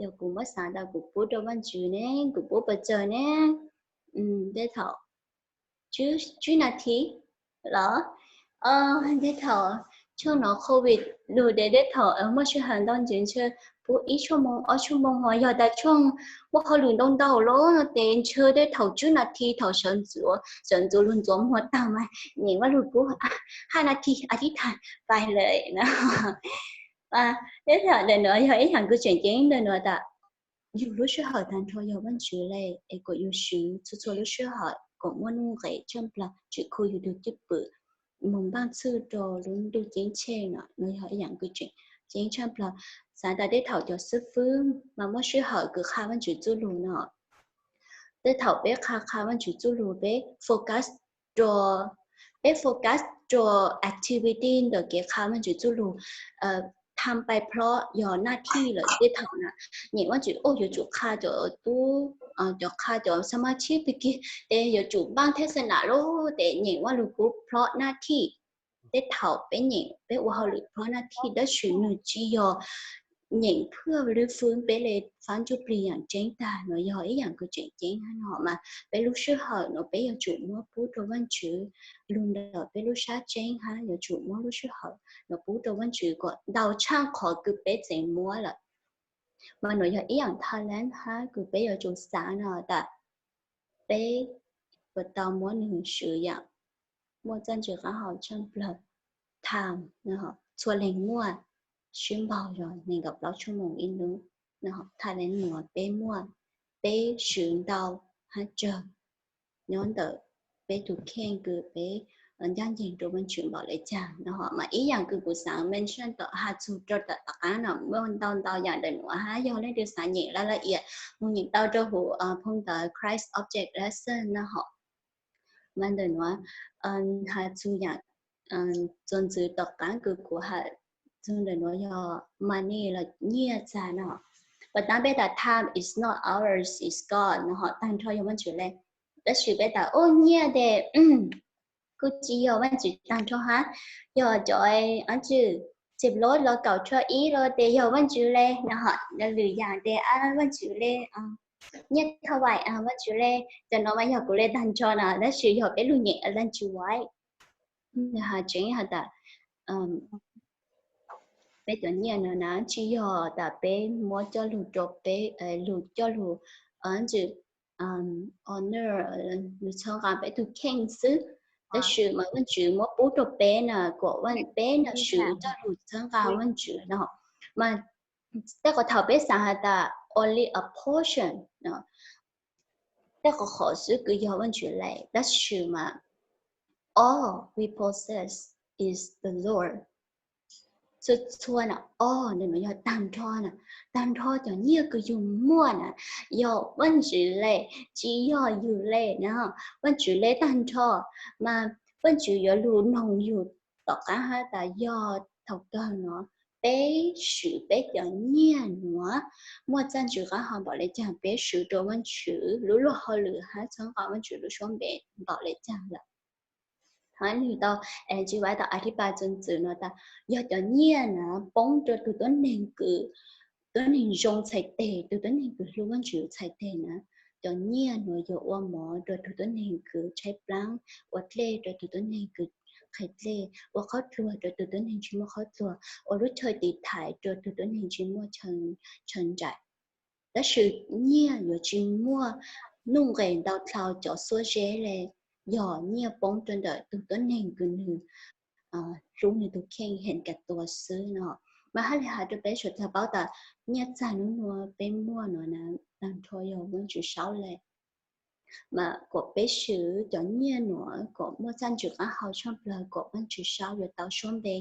yog kuv muab xaav tas kuv pub rua Vaajtswv ne, kuv pub pes tsawg ne? Tej thaum tswb nas this los, tej thaum tshuaj nuav covid lug tes tej thaum muaj sij hawm ntau ntsis ntshe pub ib tshuaj moo ob tshuaj moo, hos yog tas tshuaj muaj hauj lwm ntau ntau lawm no tes ntshe tej thaum tswb nas this thaum sawv ntxuav, sawv ntxuav lug ntxuav muag taag mas nyem Vaaj Lug Kub hab nas this a tib thaag pais lawm no. Tej thaum ntawm nuav yog ib yaam kws tseem ceeb ntawm nuav tas yug lub sij hawm tag nrho yog Vajtswv le, es kom yug swv txhua txhua lub sij hawm kom muaj nuj nqes tshaj plaws, tsim khu yug tus cwj pwm mus npaaj txhwj rau lub ntuj ceeb tsheej no, no yog ib yaam kws tseem ceeb tshaj plaws. Xaav tas tej thaum cov xib fwb mas muaj sij hawm kws qha Vajtswv txuj lug no, tej thaum peb qha qha Vajtswv txuj lug, peb focus rua, peb focus rua activity ntawm kev qha Vajtswv txuj lug, tham pais plhob yog naj thij lawm. Tej thaum na nyeem Vajtswv, o, yuav tsum qha cov tub, cov qha cov xa maj thib pig kig, tes yuav tsum npaaj thej xa nam lug tes nyeem Vajluskub plhob naj thij. Tej thaum peb nyeem, peb ua hauj lwm plhob naj thij, tab sis nwg tsis yog nyeem phwj lub fwb peb le fab ntsuj plig yaam tseeb tag no, yog ib yaam kws tseem ceeb hab no mas peb lub sij hawm no peb yuav tsum muab pub rua Vajtswv. Lug ntawm peb lub sab tseeb hab yuav tsum muab lub sij hawm no pub rua Vajtswv kom ntau tshaj qhov kws peb txeev muab lawm. Mas no yog ib yaam talent hab kws peb yuav tsum xaav no tas peb puas tau muab nwg swv yaam muaj txuj ntsis qaab hau tshaj plawg. Time, txhua leeg muaj sib npaug yog neeg nkaum plaub tshuaj moos ib nub. Talent nuav peb muaj, peb swv ntau hab tsawg nyob ntawm peb tug kheej kws peb ncaj nceeg rua Vaajtswv npaum le caag no. Mas ib yaam kws kuv xaav mention tom has txug rua tom tom qaab no, muaj ntau ntau yaam ntawm nuav hab, yog leej twg xaav nyeem laj laj iam moog nyeem tau rua huv phoo ntawv Christ Object Lesson no hom. Mas ntawm nuav has txug yaam txuas ntxiv tom qaab kws kuv has txug ntawm nuav yog money los nyiaj txag no. Puas taab peb tas time is not ours, is God no hom, taag nrho yog Vaajtswv le. Tab sis peb tas ub nyiaj tes kuj tsis yog Vaajtswv taag nrho hab, yog cov ob tswm txiv lub los kaum tshuaj ib los tes yog Vaajtswv le no hom, lwm yaam tes ab Vaajtswv le, nyiaj thaj vais Vaajtswv le, cov no mas yog kuv le taag nrho no, tab sis yog peb lug nyeem Ellen G. White has tseeb has tas peb cov nyiaj no na tsis yog tas peb muab coj lug rua peb, lug coj lug, ntsis honor, lug txhawb nqa peb tug kheej xwb. Tab sis mas Vaajtswv muab pub rua peb na, kuas peb na swv coj lug txhawb nqa Vaajtswv no. Mas tej qhov thaum peb xaav has tas only a portion, tej qhov qhov xwb kws yog Vaajtswv le, tab sis mas all we possess is the Lord. Txhua txhua na, all ntawm nuav yog taag nrho na, taag nrho cov nyiaj kws yug muaj na yog Vaajtswv le, tsis yog yug le na, Vaajtswv le taag nrho. Mas Vaajtswv yuav lug noog yug tom qaab hab tas yog thaum kawg nuav peb swv peb cov nyiaj nuav muaj txuj ntsis qaab hau npaum le caag, peb swv rua Vaajtswv lub luag hauj lwm hab txhawb nqa Vaajtswv lub suab npe npaum le caag lawm. Hab nwg tau, Ellen G. White tau a thib pab txuas ntxiv no tas yog cov nyiaj na poob rua tug tuab neeg kws, tuab neeg zoo txhais teg, tug tuab neeg kws hlub Vaajtswv txhais teg na, cov nyiaj nuav yuav ua mov rua tug tuab neeg kws tshaib plaab, ua dlej rua tug tuab neeg kws qhia dlej, ua qhov dluag rua tug tuab neeg tsis muaj qhov dluag, ua lub chaw tiv thaiv rua tug tuab neeg tsis muaj chaw nraim. Tab sis nyiaj yuav tsis muaj nuj nqes ntau dlhau cov xuab zeb le, yog nyiaj poob rua ntawm tug tuab neeg kws nwg hlub nwg tug kheej heev kawg tuag xwb no. Mas hab le has rua peb suav dlawg paub tas nyiaj txag nub nuav peb muaj nuav na, taag nrho yog Vaajtswv saub le. Mas kuas peb swv cov nyiaj nuav kuas muaj txuj ntsis qaab hau tshaj plawg kuas Vaajtswv saub yuav tau suab npe.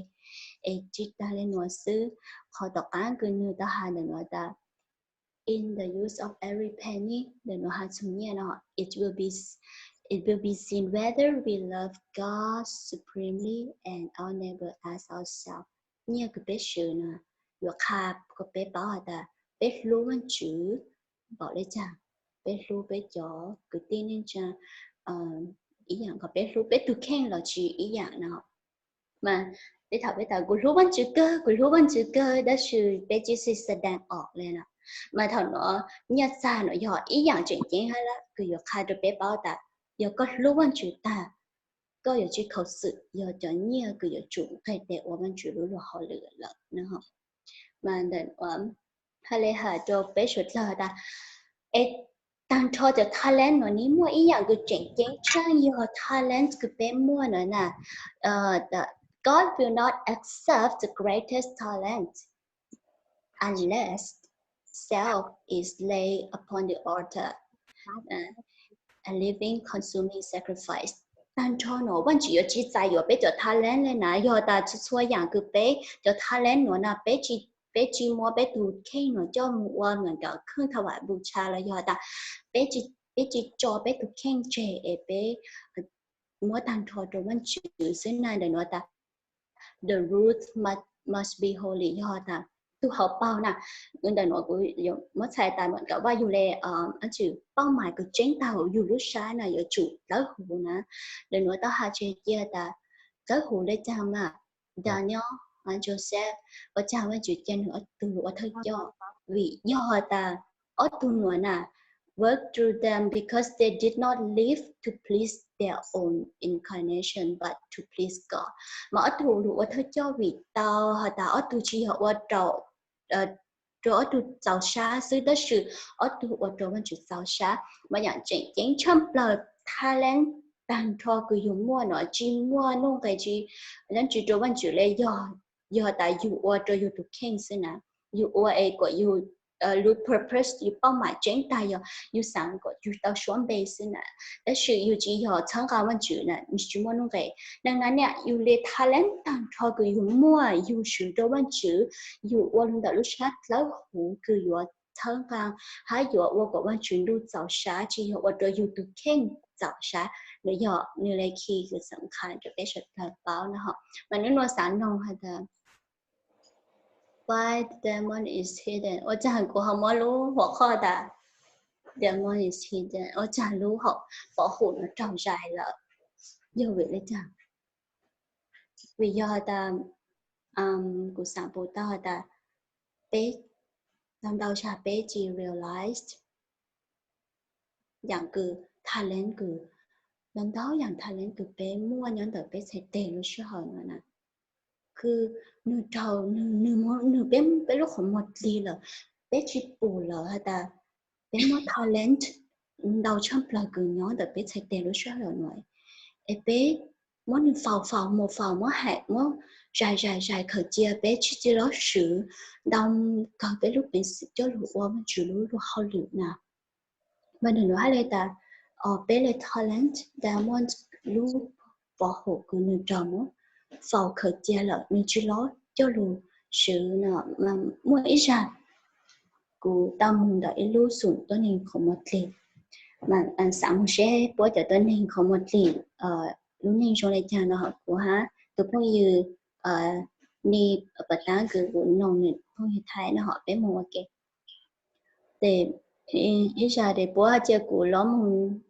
Es tsis taag le nuav xwb, qhov tom qaab kws nwg tau has ntawm nuav tas in the use of every penny ntawm nuav has txug nyiaj no, it will be, it will be seen whether we love God supremely and our neighbor as ourselves. Nyiaj kws peb swv na yuav qha kom peb paub has tas peb hlub Vaajtswv npaum le caag, peb hlub peb cov kwv tij neej tsaa ib yaam, kom peb hlub peb tug kheej los tsis ib yaam no. Mas tej thaum peb tas kuv hlub Vaajtswv kawg, kuv hlub Vaajtswv kawg, tab sis peb tsis xav daag om le no. Mas thaum nuav nyiaj txag nuav yog ib yaam tseem ceeb hab kws yuav qha rua peb paub tas yog koj hlub Vaajtswv tag, koj yuav tsis khaus xwm yog cov nyiaj kws yuav tsum nqeg tes ua Vaajtswv lub luag hauj lwm lawm no. Mas ntawm nuav hab le has rua peb suav dlawg tas, es taag nrho cov talent nuav nws muaj ib yaam kws tseem ceeb tshaaj yog talent kws peb muaj nuav na. God will not accept the greatest talent unless self is laid upon the altar, a living consuming sacrifice. Tag nrho no Vajtswv yuav tsis txais yuav peb cov talent li na, yog tas txhua txhua yam kws peb cov talent nuav na peb tsis, peb tsis muab peb tug kheej nuav coj mus ua nkaus kheej tha vam bu tsha los yog tas peb tsis, peb tsis tso peb tug kheej tseg es peb muab tag nrho rau Vajtswv xwb na. Ntawm nuav tas the root must, must be holy, yog tas tug hauv paug na. Ntawm nuav kuv muab txhais tas kom Vaj yug le, Vajtswv paub mas kws tseeb tag hauv yug lub sab na yuav tsum dlawb huv na. Ntawm nuav tau has tseg cia tas dlawb huv le caag mas Daniel, Joseph, ua caag Vajtswv cia nwg ob tug ua thawj coj? Vim yog tas ob tug nuav na, work through them because they did not live to please their own inclination but to please God. Mas ob tug lug ua thawj coj vim tau has tas ob tug tsis yog ua rau, rau ob tug txaus sab xwb, tab sis ob tug ua rau Vajtswv txaus sab. Mas yam tseem ceeb tshaj plawg talent tag nrho kws yug muaj no tsis muaj nuj nqes tsi, leej tsis rau Vajtswv le, yog, yog tas yug ua rau yug tug kheej xwb na. Yug ua es kom yug lub purpose, yug paub mas tseeb tag yog yug xaav kom yug tau suab npe xwb na. Tab sis yug tsis yog txhawb nqa Vajtswv na, tsis muaj nuj nqes. Dlaag na niam yug le talent tag nrho kws yug muaj yug swv rau Vajtswv, yug ua lug ntawm lub sab dlawb huv kws yuav txhawb nqa hab yuav ua kom Vajtswv ntuj txaus sab, tsis yog ua rau yug tug kheej txaus sab. Nws yog nws le khi kws xam khas rau peb sawv dlawg paub na ho. Mas nub nua xaav noog has tas why the diamond is hidden, ua caag kuv ho muab lub huam qhoj tas diamond is hidden, ua caag lub hom pov hum no raug zais lawm, yog vim le caag? Vim yog has tas kuv xaav pum tau has tas peb, ntau ntau zag peb tsis realize yam kws talent kws, ntau ntau yam talent kws peb muaj nyob ntawm peb txhais tes lub sij hawm no na, kws nwg raug, nwg, nwg peb, peb lub qhov muag dlig lawm, peb tsis pum lawm has tas peb muaj talent ntau tshaj plawg kws nyob ntawm peb txhais tes lub sij hawm no, es peb muab nwg faus faus mus faus, muab ham muab zais zais zais khaws cia, peb tsis txawj lub swv ntau kawg peb lub peev xwm coj lug ua Vajtswv lub luag hauj lwm na. Mas nws nua hab le tas, o, peb le talent diamond lub pov hum kws nwg raug muab faus khaws cia lawm, nwg tsis lub coj lug swv no. Muaj ib zag kuv tau moog ntawm ib lub xum tuab neeg qhov muag dlig, mas xaav moog seb puab cov tuab neeg qhov muag dlig lub neej zoo le caag no ho kuv hab tus phooj ywg Ni Pas Taab kws kuv noog nwg phooj ywg Thaib no ho peb moog ua ke. Tes ib zag tes puab cia kuv,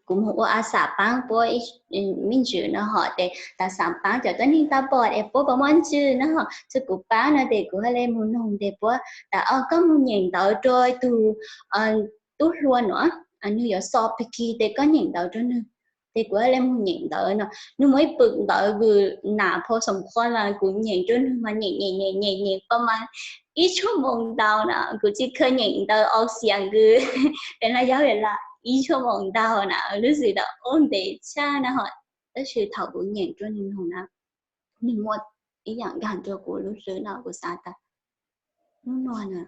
kuv moog ua a xav paab puab me ntsis no ho tes tas xaav paab cov tuab neeg tau pom es puab puas muaj ntswg no ho txug kuv paab no tes kuv hab le moog noog tes puab tas o koj moog nyeem ntawv rua tug tub hluas nuav, nwg yuav xov pig kig tes koj nyeem ntawv rua nwg. Tes kuv hab le moog nyeem ntawv no, nwg muaj ib pwm ntawv kws nam phau xoom qhua mas kuv nyeem rua nwg mas nyeem nyeem nyeem nyeem nyeem pas mas ib tshuaj moos ntau na, kuv tsis kheev nyeem ntawv au xias kws peb laj yaub peb laj ib tshuaj moos ntau na, lub xwm tau ua ntev tshaj na ho. Tab sis thaum kuv nyeem rua nwg noog na, nwg muaj ib yaam nkaag rua kuv lub hlwb no, kuv xaav tas nub nua na,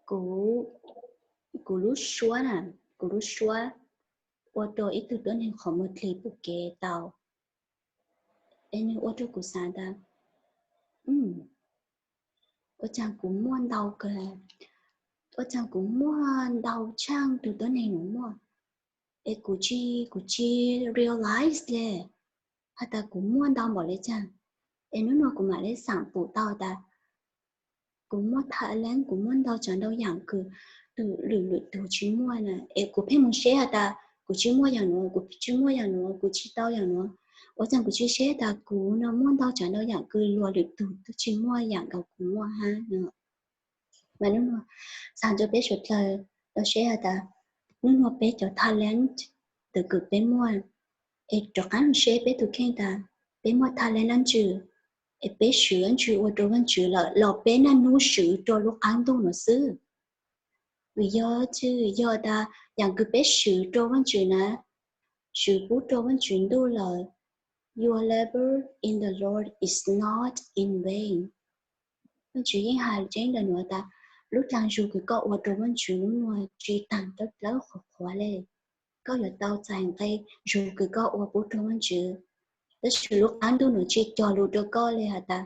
kuv, kuv lub suab na, kuv lub suab ua rua ib tug tuab neeg qhov muag dlig pum kev tau, es nwg ua rua kuv xaav tas ua caag kuv muaj ntau kawg, ua caag kuv muaj ntau tshaaj tug tuab neeg nuav muaj, es kuv tsis, kuv tsis realize le has tas kuv muaj ntau npaum le caag. Es nub nua kuv mam le xaav pum tau tas kuv muaj talent, kuv muaj ntau tsaav ntau yaam kws tug lwm lwm tug tsis muaj na. Es kuv pheej moog seb has tas kuv tsis muaj yaam nuav, kuv tsis muaj yaam nuav, kuv tsis tau yaam nuav. Ua caag kuv tsis seb tas kuv no muaj ntau tsaav ntau yaam kws luag lwm tug tub tsis muaj yaam nkaus kuv muaj hab no. Mas nub nua xaav rua peb suav dlawg tau seb has tas nub nua peb cov talent tug kws peb muaj, es rov qaab moog seb peb tug kheej tas peb muaj talent dlaab tsi, es peb swv dlaab tsi ua rua Vaajtswv lawm los peb naj nub swv rua lub qaab ntuj nuav xwb. Vim yog tsi? Yog tas yaam kws peb swv rua Vaajtswv na, swv pub rua Vaajtswv ntuj lawm, your labor in the Lord is not in vain. Vaajtswv yeej has tseeb ntawm nuav tas lub dlaag zug kws koj ua rua Vaajtswv lub nuav tsi taag dlawb dlawb qhuav qhuav le. Koj yuav tau txhais nqe zug kws koj ua pub rua Vaajtswv. Tab sis lub qaab ntuj nuav tsi cog lug rua koj le has tas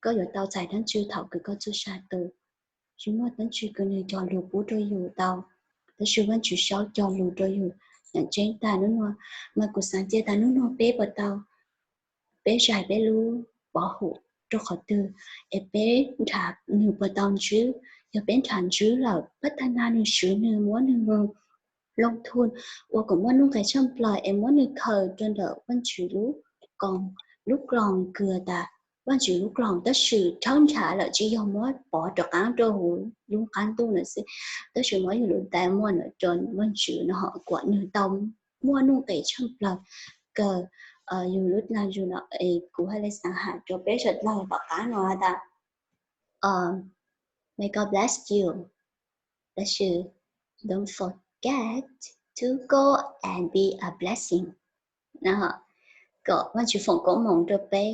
koj yuav tau txhais dlaab tsi thaum kws koj txuj sa tu. Tsi muaj dlaab tsi kws nwg cog lug pub rua yug tau, tab sis Vaajtswv sau cog lug rua yug. Yaam tseeb taag nub nuav, mas kuv xaav ca tas nub nuav peb puas tau, peb zais peb lub pov hum rua qhov twg, es peb nrhav nwg puas tau ntswb. Yog peb nrhav ntswb lawm, pab tag nag nwg swv nwg muab nwg loo thun ua kom muaj nuj nqes tshaj plaws es muab nwg khaws rua ntawm Vaajtswv lub koom, lub kloom kws tas Vaajtswv lub kloom, tab sis thaub nrhav lawm tsi yog muab pov rov qaab rua huv lub qaab ntuj nuav xwb, tab sis muab yug lub diamond nuav rua Vaajtswv no ho kuas nwg tau muaj nuj nqes tshaj plaws kawg yug lub dlaag zug no. Kuv haj le xaav has rua peb suav dlawg tom qaab nuav tas, May God bless you, tab sis don't forget to go and be a blessing. Kom Vaajtswv foom koob moov rua peb,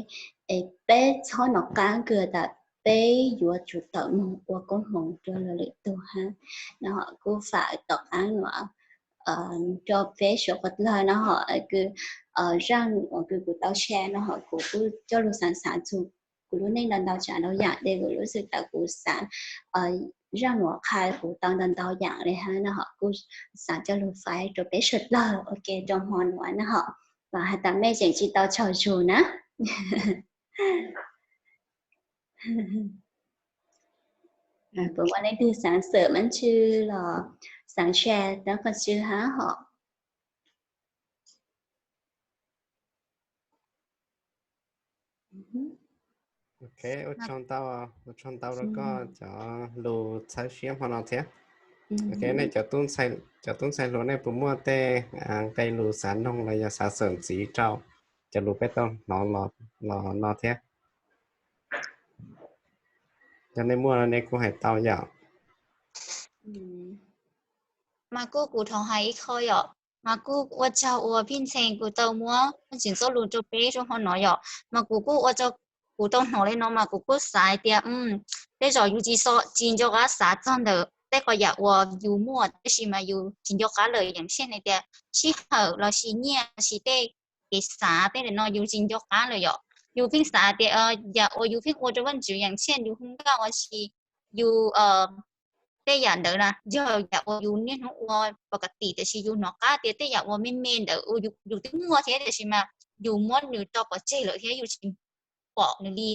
es peb txhob nov qaab kws tas peb yuav tsum tawm moog ua koob moov rua lwm tug hab. No kuj faam tom qaab nuav rua peb suav dlawg no ho kws zaaj uas kws kuv tau share no ho kuv kuj coj lug xaav xaav txug kuv lub neej ntau ntau tsaam ntau yaam le kuv lub xwm tas kuv xaav zaaj nuav qha kuv tau ntau ntau yaam le hab no ho kuj xaav coj lug faib rua peb suav dlawg ua ke rua hmo nuav no ho. Vam has tas mej tseem tsi tau tsaug zug na. Puas muaj leej twg xaav xwm maab tsw los xaav share tau qhov tsw hab hom? Ok, ua tsaug ntau, ua tsaug ntau rua koj cov lus txhawb siab hmo no thiab. Ok, nej cov tub ntxhais hluas nej puas muaj tej nqe lus xav noog los yog xav xwm ntxiv rau cov lus peb tau hnov los no thiab? Yog nej muaj nej kuj hais tau yom. Mas kuj kuv thov hais ib qho yom, mas kuj ua tsaug uas Phij Ntxhee kuj tau muab Vaajtswv txoj lus rau peb rua hmo no yom, mas kuv kuj ua rau kuv tau hnov le no mas kuv kuj xav hais tias tej zaum yus tsis, tsis nco qab xav txog ntawm tej qhov yam uas yus muaj tab sis mas yus tsis nco qab lawm, yaam ntxiv hais tias sij hawm los sis nyiaj los sis tej kev xav tej no yus tsis nco qab lawm yom. Yus pheej xav tias yam uas yus pheej ua rau Vaajtswv yaam ntxiv yus hu nkauj los sis yus tej yam ntawd na yog yam uas yus niaj hnub ua pov ka tim, tab sis yus hnov qab tias tej yam uas me me ntawd yus twb muaj thiab tab sis mas yus muab nws rau pov tseg lawm thiab yus tsis pom nws li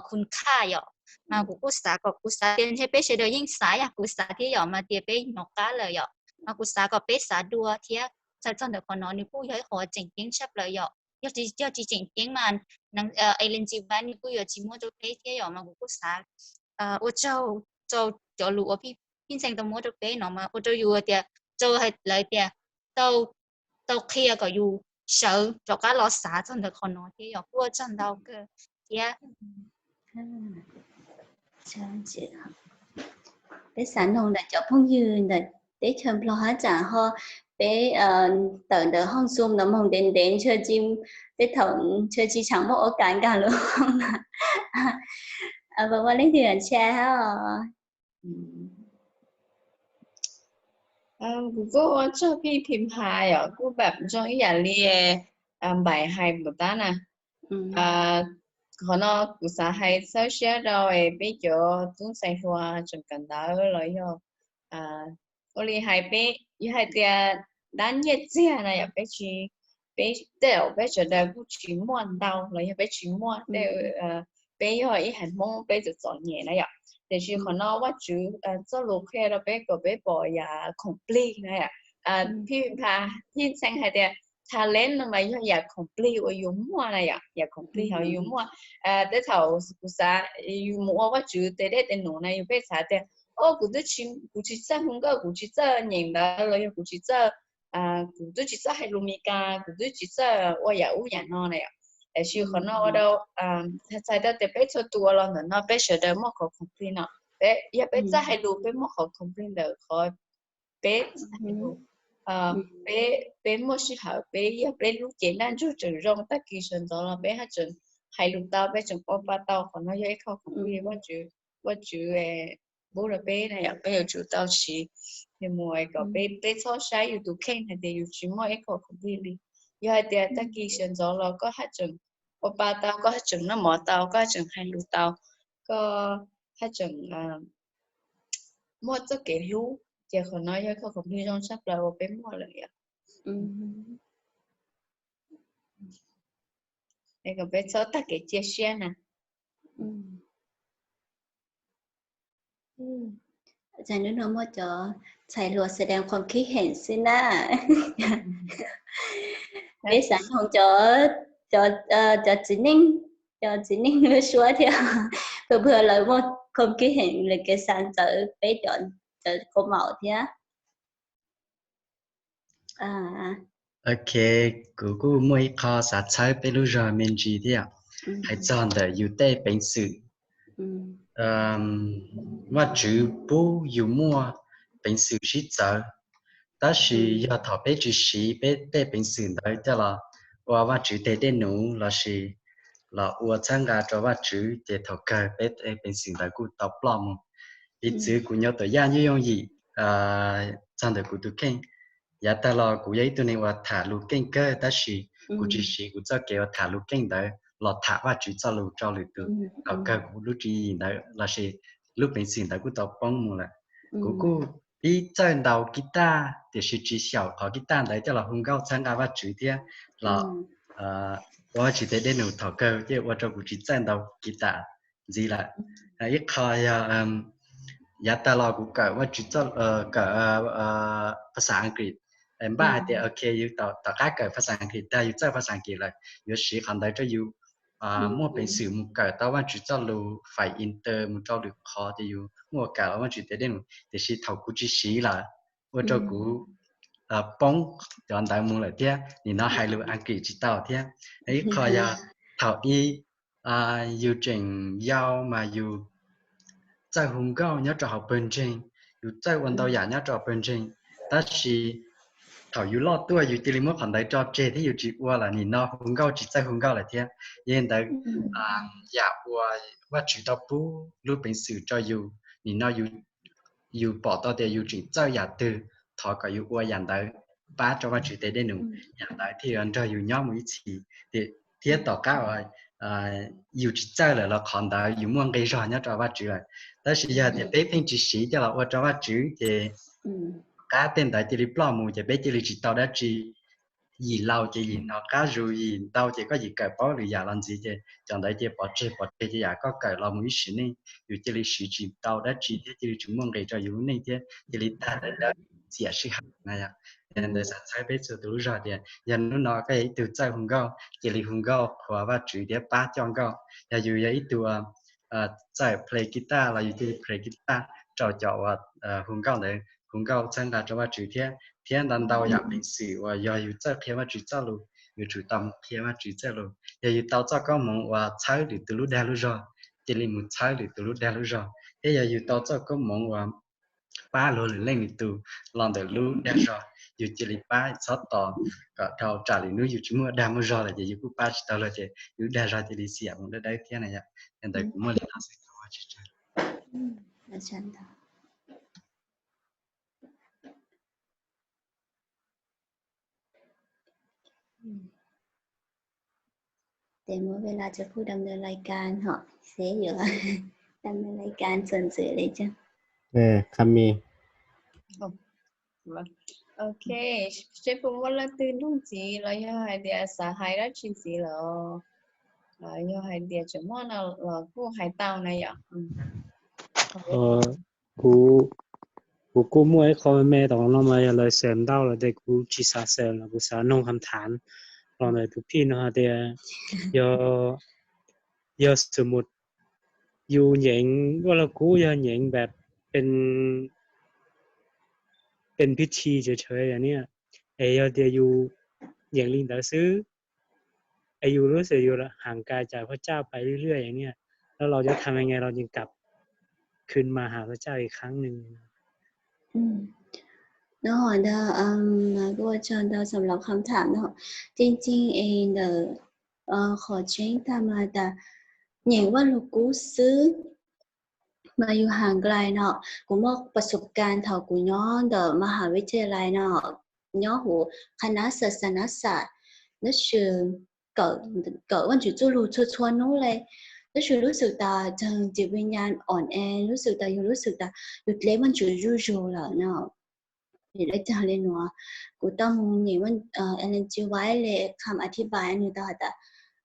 khun khaj yom. Mas kuv kuj xav kom, kuv xav tias ntshe peb sawv daws yeej xav yam kuv xav thiab yom, mas tias peb hnov qab lawm yom. Mas kuv xav kom peb xav dua thiab txhais txog ntawm qhov no nws kuj yog ib qhov tseem ceeb tshaj plaws yom. Yog tsis tseem ceeb mas Ellen G. White nws kuj yuav tsis muab rau peb thiab yom. Mas kuv kuj xav ua tsaug rau cov lus uas Phij Ntxhee tau muab rau peb no mas ua rau yus tias, rau lawv tias tau qhia kom yus sawv rov qab los xav txog ntawm qhov no thiab yom. Kuj ua tsaug ntau kawg thiab. Peb xav noog ntawm cov phooj ywg ntawm teb chaws Nplog hab tsaam ho peb tawm ntawm hooj Zoom no moog ntev ntev ntshe tsis, tej thaum ntshe tsis tshua muaj ua kas nkag lub hooj na. Puas muaj leej twg yuav share hab? Kuv kuj ua tsaug Phij Phim Phas yom, kuj pab zoo ib yam li Npaim hais npaum tab na. Qhov no kuv xav hais txhawb siab rau peb cov tub ntxhais hluas tseem kawm ntawv los yog ua li hais peb yog hais tias dab nyiaj txiag na yom, peb tsis, peb tej zaum peb sawv daws kuj tsis muaj ntau los yog peb tsis muaj tej, peb yog ib haiv Hmoob peb txom txom nyem na yom. Tiam sis qhov no Vajtswv txoj lus qhia rau peb kom peb pom yam khoom plig na yom. Phij Phim Phas, Phij Ntxhee hais tias talent no mas yog yam khoom plig uas yus muaj na yom, yam khoom plig uas yus muaj. Tej thaum kuv xav yus mus ua Vajtswv tes dej tes num na yus pheej xav tias, o kuv twb tsis, kuv tsis txawj hu nkauj, kuv tsis txawj nyeem ntawv los yog kuv tsis txawj, kuv twb tsis txawj hais lus Meskas, kuv twb tsis txawj ua yam ub yam no na yom. Tiam sis qhov no ua rau txhais tau tias peb txhua tus uas los ntawm no peb sawv daws muaj qhov khoom plig no. Peb yog peb txawj hais lus peb muaj qhov khoom plig ntawm qhov peb txawj hais lus. Peb, peb muaj sij hawm peb yog peb lub cev nraj ntsug tseem zoo, tag kis sawv ntxov los peb haj tseem hais lus tau, peb tseem ua pa tau. Qhov no yog ib qho khoom plig Vajtswv, Vajtswv boost rau peb na yom, peb yuav tsum tau siv. Ces mus kom peb, peb txhob saib yus tus kheej hais tias yus tsis muaj ib qho complete li. Yog hais tias tag kis sawv ntxov los koj haj tseem ua pa tau, koj haj tseem noj mov tau, koj haj tseem hais lus tau, koj haj tseem muaj txoj kev hlub, ces qhov no yog ib qho complete zoo tshaj plaws uas peb muaj lawm yom. Es kom peb txhob tag kev cia siab na. Txhais hnub no muaj cov txhais hluas xav deev qhov khib heem xwb na. Peb xav noog cov, cov, cov txiv neej, cov txiv neej lub suab thiab. Pw pw lawv muaj qhov khib heem lawv kev xav ntxawv peb cov, cov kua maum thiab. Ok, kuv kuj muaj ib qho xav txhawb peb lub zog me ntsis thiab. Hais txog ntawm yus tej peev xwm, Vajtswv pub yus muaj peev xwm sib txawv, tab sis yog thaum peb tsis siv peb tej peev xwm ntawd coj los ua Vajtswv tej dej num lossis los ua txhawb nqa rau Vajtswv, ces thaum kawg peb tej peev xwm ntawd kuj tau ploj mus. Piv txwv kuv nyuam tuam yaj yooj yooj yim txog ntawm kuv tus kheej. Yav tag los kuv yog ib tug neeg uas tham lus keej kawg, tab sis kuv tsis siv kuv txoj kev uas tham lus keej ntawd los tham Vajtswv txoj lus rau lwm tus. Thaum kawg kuv lub tswv yim ntawd lossis lub peev xwm ntawd kuj tau poob mus lawm. Kuv kuj pib txawj ntaus kiv taj, tiam sis tsis xyaum qhov kiv taj ntawd coj los hu nkauj txhawb nqa Vajtswv thiab los ua Vajtswv tej dej num. Thaum kawg ces ua rau kuv tsis txawj ntaus kiv taj ntxiv lawm. Ib qho yog yav tag los kuv kawm Vajtswv txoj, kawm phas xas Askiv, npaj hais tias ok, yus tom qab kawm phas xas Askiv tag, yus txawj phas xas Askiv lawm, yuav siv qhov ntawd rau yus muaj peev xwm mus kawm tau Vajtswv txoj lus fais inter mus rau lwm qhov, ces yus muaj kawm los Vajtswv tej dej num. Tiam sis thaum kuv tsis siv lawm, ua rau kuv poob cov ntawd mus lawm thiab, nim no hais lus Askiv tsis tau thiab. Ib qho yog thaum ub yus tseem yau mas yus txawj hu nkauj nyob rau hauv pawg ntseeg, yus txawj ua ntau yam nyob rau hauv pawg ntseeg, tab sis thaum yus loj tuaj yus cia li muab qhov ntawd tso tseg thiab yus tsis ua lawm, nim no hu nkauj tsis txawj hu nkauj lawm thiab. Yog li ntawd, yam uas Vajtswv tau pub lub peev xwm rau yus, nim no yus pom tau tias yus tseem txawj yam twg, thov kom yus ua yam ntawd pab rau Vajtswv tej dej num, yam ntawd thiaj yuav nrog yus nyob mus ib txhis. Thiab tom qab uas yus tsis txawj lawm los qhov ntawd yus muaj nqi zog nyob rau Vajtswv lawm. Tab sis yog tias peb pheej tsis siv coj los ua rau Vajtswv ces qab tej ntawd cia li ploj mus ces peb cia li tsis tau dab tsi. Yim laus ces yim hnov qab zus, yim ntau ces koj yim kawm paub lwm yam los ntxiv ces cov ntawd ces pov tseg pov tseg ces yam koj kawm los mus ib sim neej yus cia li siv tsis tau dab tsi thiab cia li tsis muaj nqis rau yus lub neej thiab cia li tag dawb dawb, txiam sij hawm na yom. Yog li ntawd xav txhawb peb txhua tus lub zog tias yog hnub no koj yog ib tug txawj hu nkauj, cia li hu nkauj qhuas Vajtswv thiab pab coj nkauj. Yog yus yog ib tug txawj play guitar los yus cia li play guitar rau cov uas hu nkauj ntawd, hu nkauj txhawb nqa rau Vajtswv thiab, thiab ntau ntau yam peev xwm uas yog yus txawj qhia Vajtswv txoj lus, yus tsum tau mus qhia Vajtswv txoj lus. Yog yus tau txoj koob hmoov uas txhawb lwm tus lub dag lub zog, cia li mus txhawb lwm tus lub dag lub zog. Thiab yog yus tau txoj koob hmoov uas pab luag lwm leej lwm tus los ntawm lub dag zog, yus cia li pab, txhob tos kom dhau, tsam lwm hnub yus tsis muaj dag muaj zog lawm ces yus kuj pab tsis tau luag ces yus dag zog cia li xiam mus dawb dawb thiab na yom. Yog ntawd kuv muaj li no xwb, tsis tsawg. Tes muab ves las cov phuj dam ntawm lais kas hom xeb yuav dam ntawm lais kas txuas ntxwv li cas. Ok, seb puas muaj leej twg nug ntxiv los yog hais tias xav hais dab tsi ntxiv lawm, los yog hais tias tseem muaj no los kuj hais tau na yom. Kuv, kuv kuj muaj ib qho me me tom no mas yog lawv xav ntau lawm tes kuv tsis xav xav los kuv xav noog kham thav los ntawm tus phij no hais tias yog, yog xwm mus yus nyeem vaj lug kub yog nyeem npam pes, pes pib thi tsev tshawv yom niam, es yog tias yus nyeem li ntawd xwb es yus lub xim yus ham kas cas phaj caj pais lwj lwj yom niam, los los cov tham me nge los yeej kam khwv mas ham phaj caj ib qhab nws. Nó hỏi là, à, mà cô cho tôi sàng lọc khám thảm đó. Trên trên thì là, ờ, khó tránh ta mà ta nhảy qua lục cú xứ. Mas yus has nklais no, kuv muaj pas sub kas thaum kuv nyob ntawm ma has vij thia lais no, nyob huv qha nab xas xas nab xas, tab sis kawm Vaj Tswv txuj lug txhua txhua hnub le, tab sis lub xwm tas txog tsim vij nyas os es lub xwm tas yus lub xwm tas yus dleb Vaj Tswv zuj zus lawm no. Vim le caag le nuav, kuv tau moog nyeem Ellen G. White le kham a thib npais nwg tau has tas,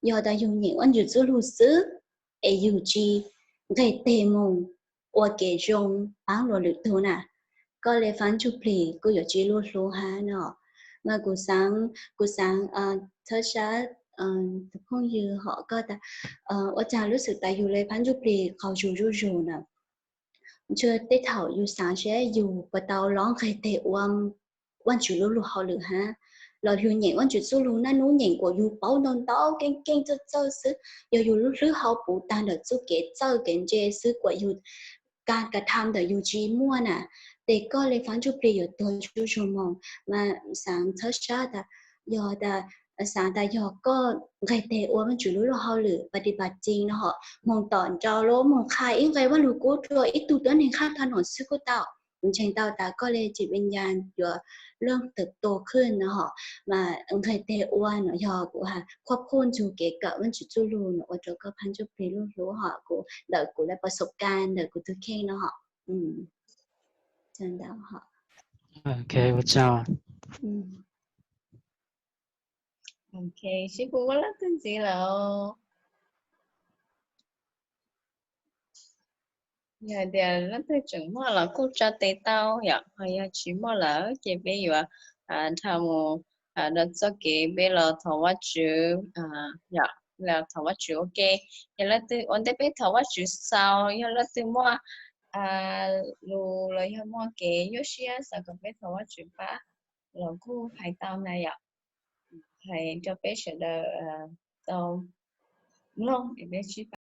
yog tas yug nyeem Vaj Tswv txuj lug xwb es yug tsi nqeg teg moog ua kev zoo paab luas lwm tug na, koj le Vaab Ntsuj Plig kuj yuav tsi lug hlub hab no. Mas kuv xaav, kuv xaav txhawb sab tus phooj ywg hom koj tas, ua caag lub xwm tas yug le Vaab Ntsuj Plig qaug zug zuj zus na, ntshe tej thaum yug xaav seb yug puas tau lub nqeg teg ua Vaj Tswv lub lug hauj lwm hab, los yug nyeem Vaj Tswv txuj lug naj nub nyeem kuas yug paub ntau ntau keej keej txawj txawj xwb, yog yug lub hlwb hau puv taag ntawm txuj kev txawj kev ntse xwb kuas yug kaag kav tham ntawm yug tsi muaj na, tes koj le Vaab Ntsuj Plig yuav tuag zuj zus moog. Mas xaav txhawb sab tas, yog tas, xaav tas yog koj nqeg teg ua Vaj Tswv lub lug hauj lwm pas tis pas ci no hom, moog tom nrau lub moog qha ib nqe Vaj Lug Kub rua ib tug tuab neeg qha qha no xwb kuj tau. Kuv ntseeg tau tas koj le tsim vij nyas yuav lub tab tom khwj no hom, mas nqeg teg ua no yog kuv has khuab khuj ntsug kev kawm Vaj Tswv txuj lug no ua rua koj Vaab Ntsuj Plig lub hlub hom, kuv ntawm kuv le pas sub kas ntawm kuv tug kheej no hom. Ua tsaug. Ok, sib pum muaj leej twg ntxiv lawm? Yog hais tias leej twg tseem muaj los kuj tsa tes tau yom, ho yog tsis muaj lawm ces peb yuav dhau mus rau txoj kev peb los thov Vaj Tswv, yog los thov Vaj Tswv ua ke. Yog leej twg ua ntej peb thov Vaj Tswv xaus, yog leej twg muaj lus los yog muaj kev nyuaj siab xav kom peb thov Vaj Tswv pab los kuj hais tau na yom. Hais rau peb sawv daws tau mloog es peb sib pab.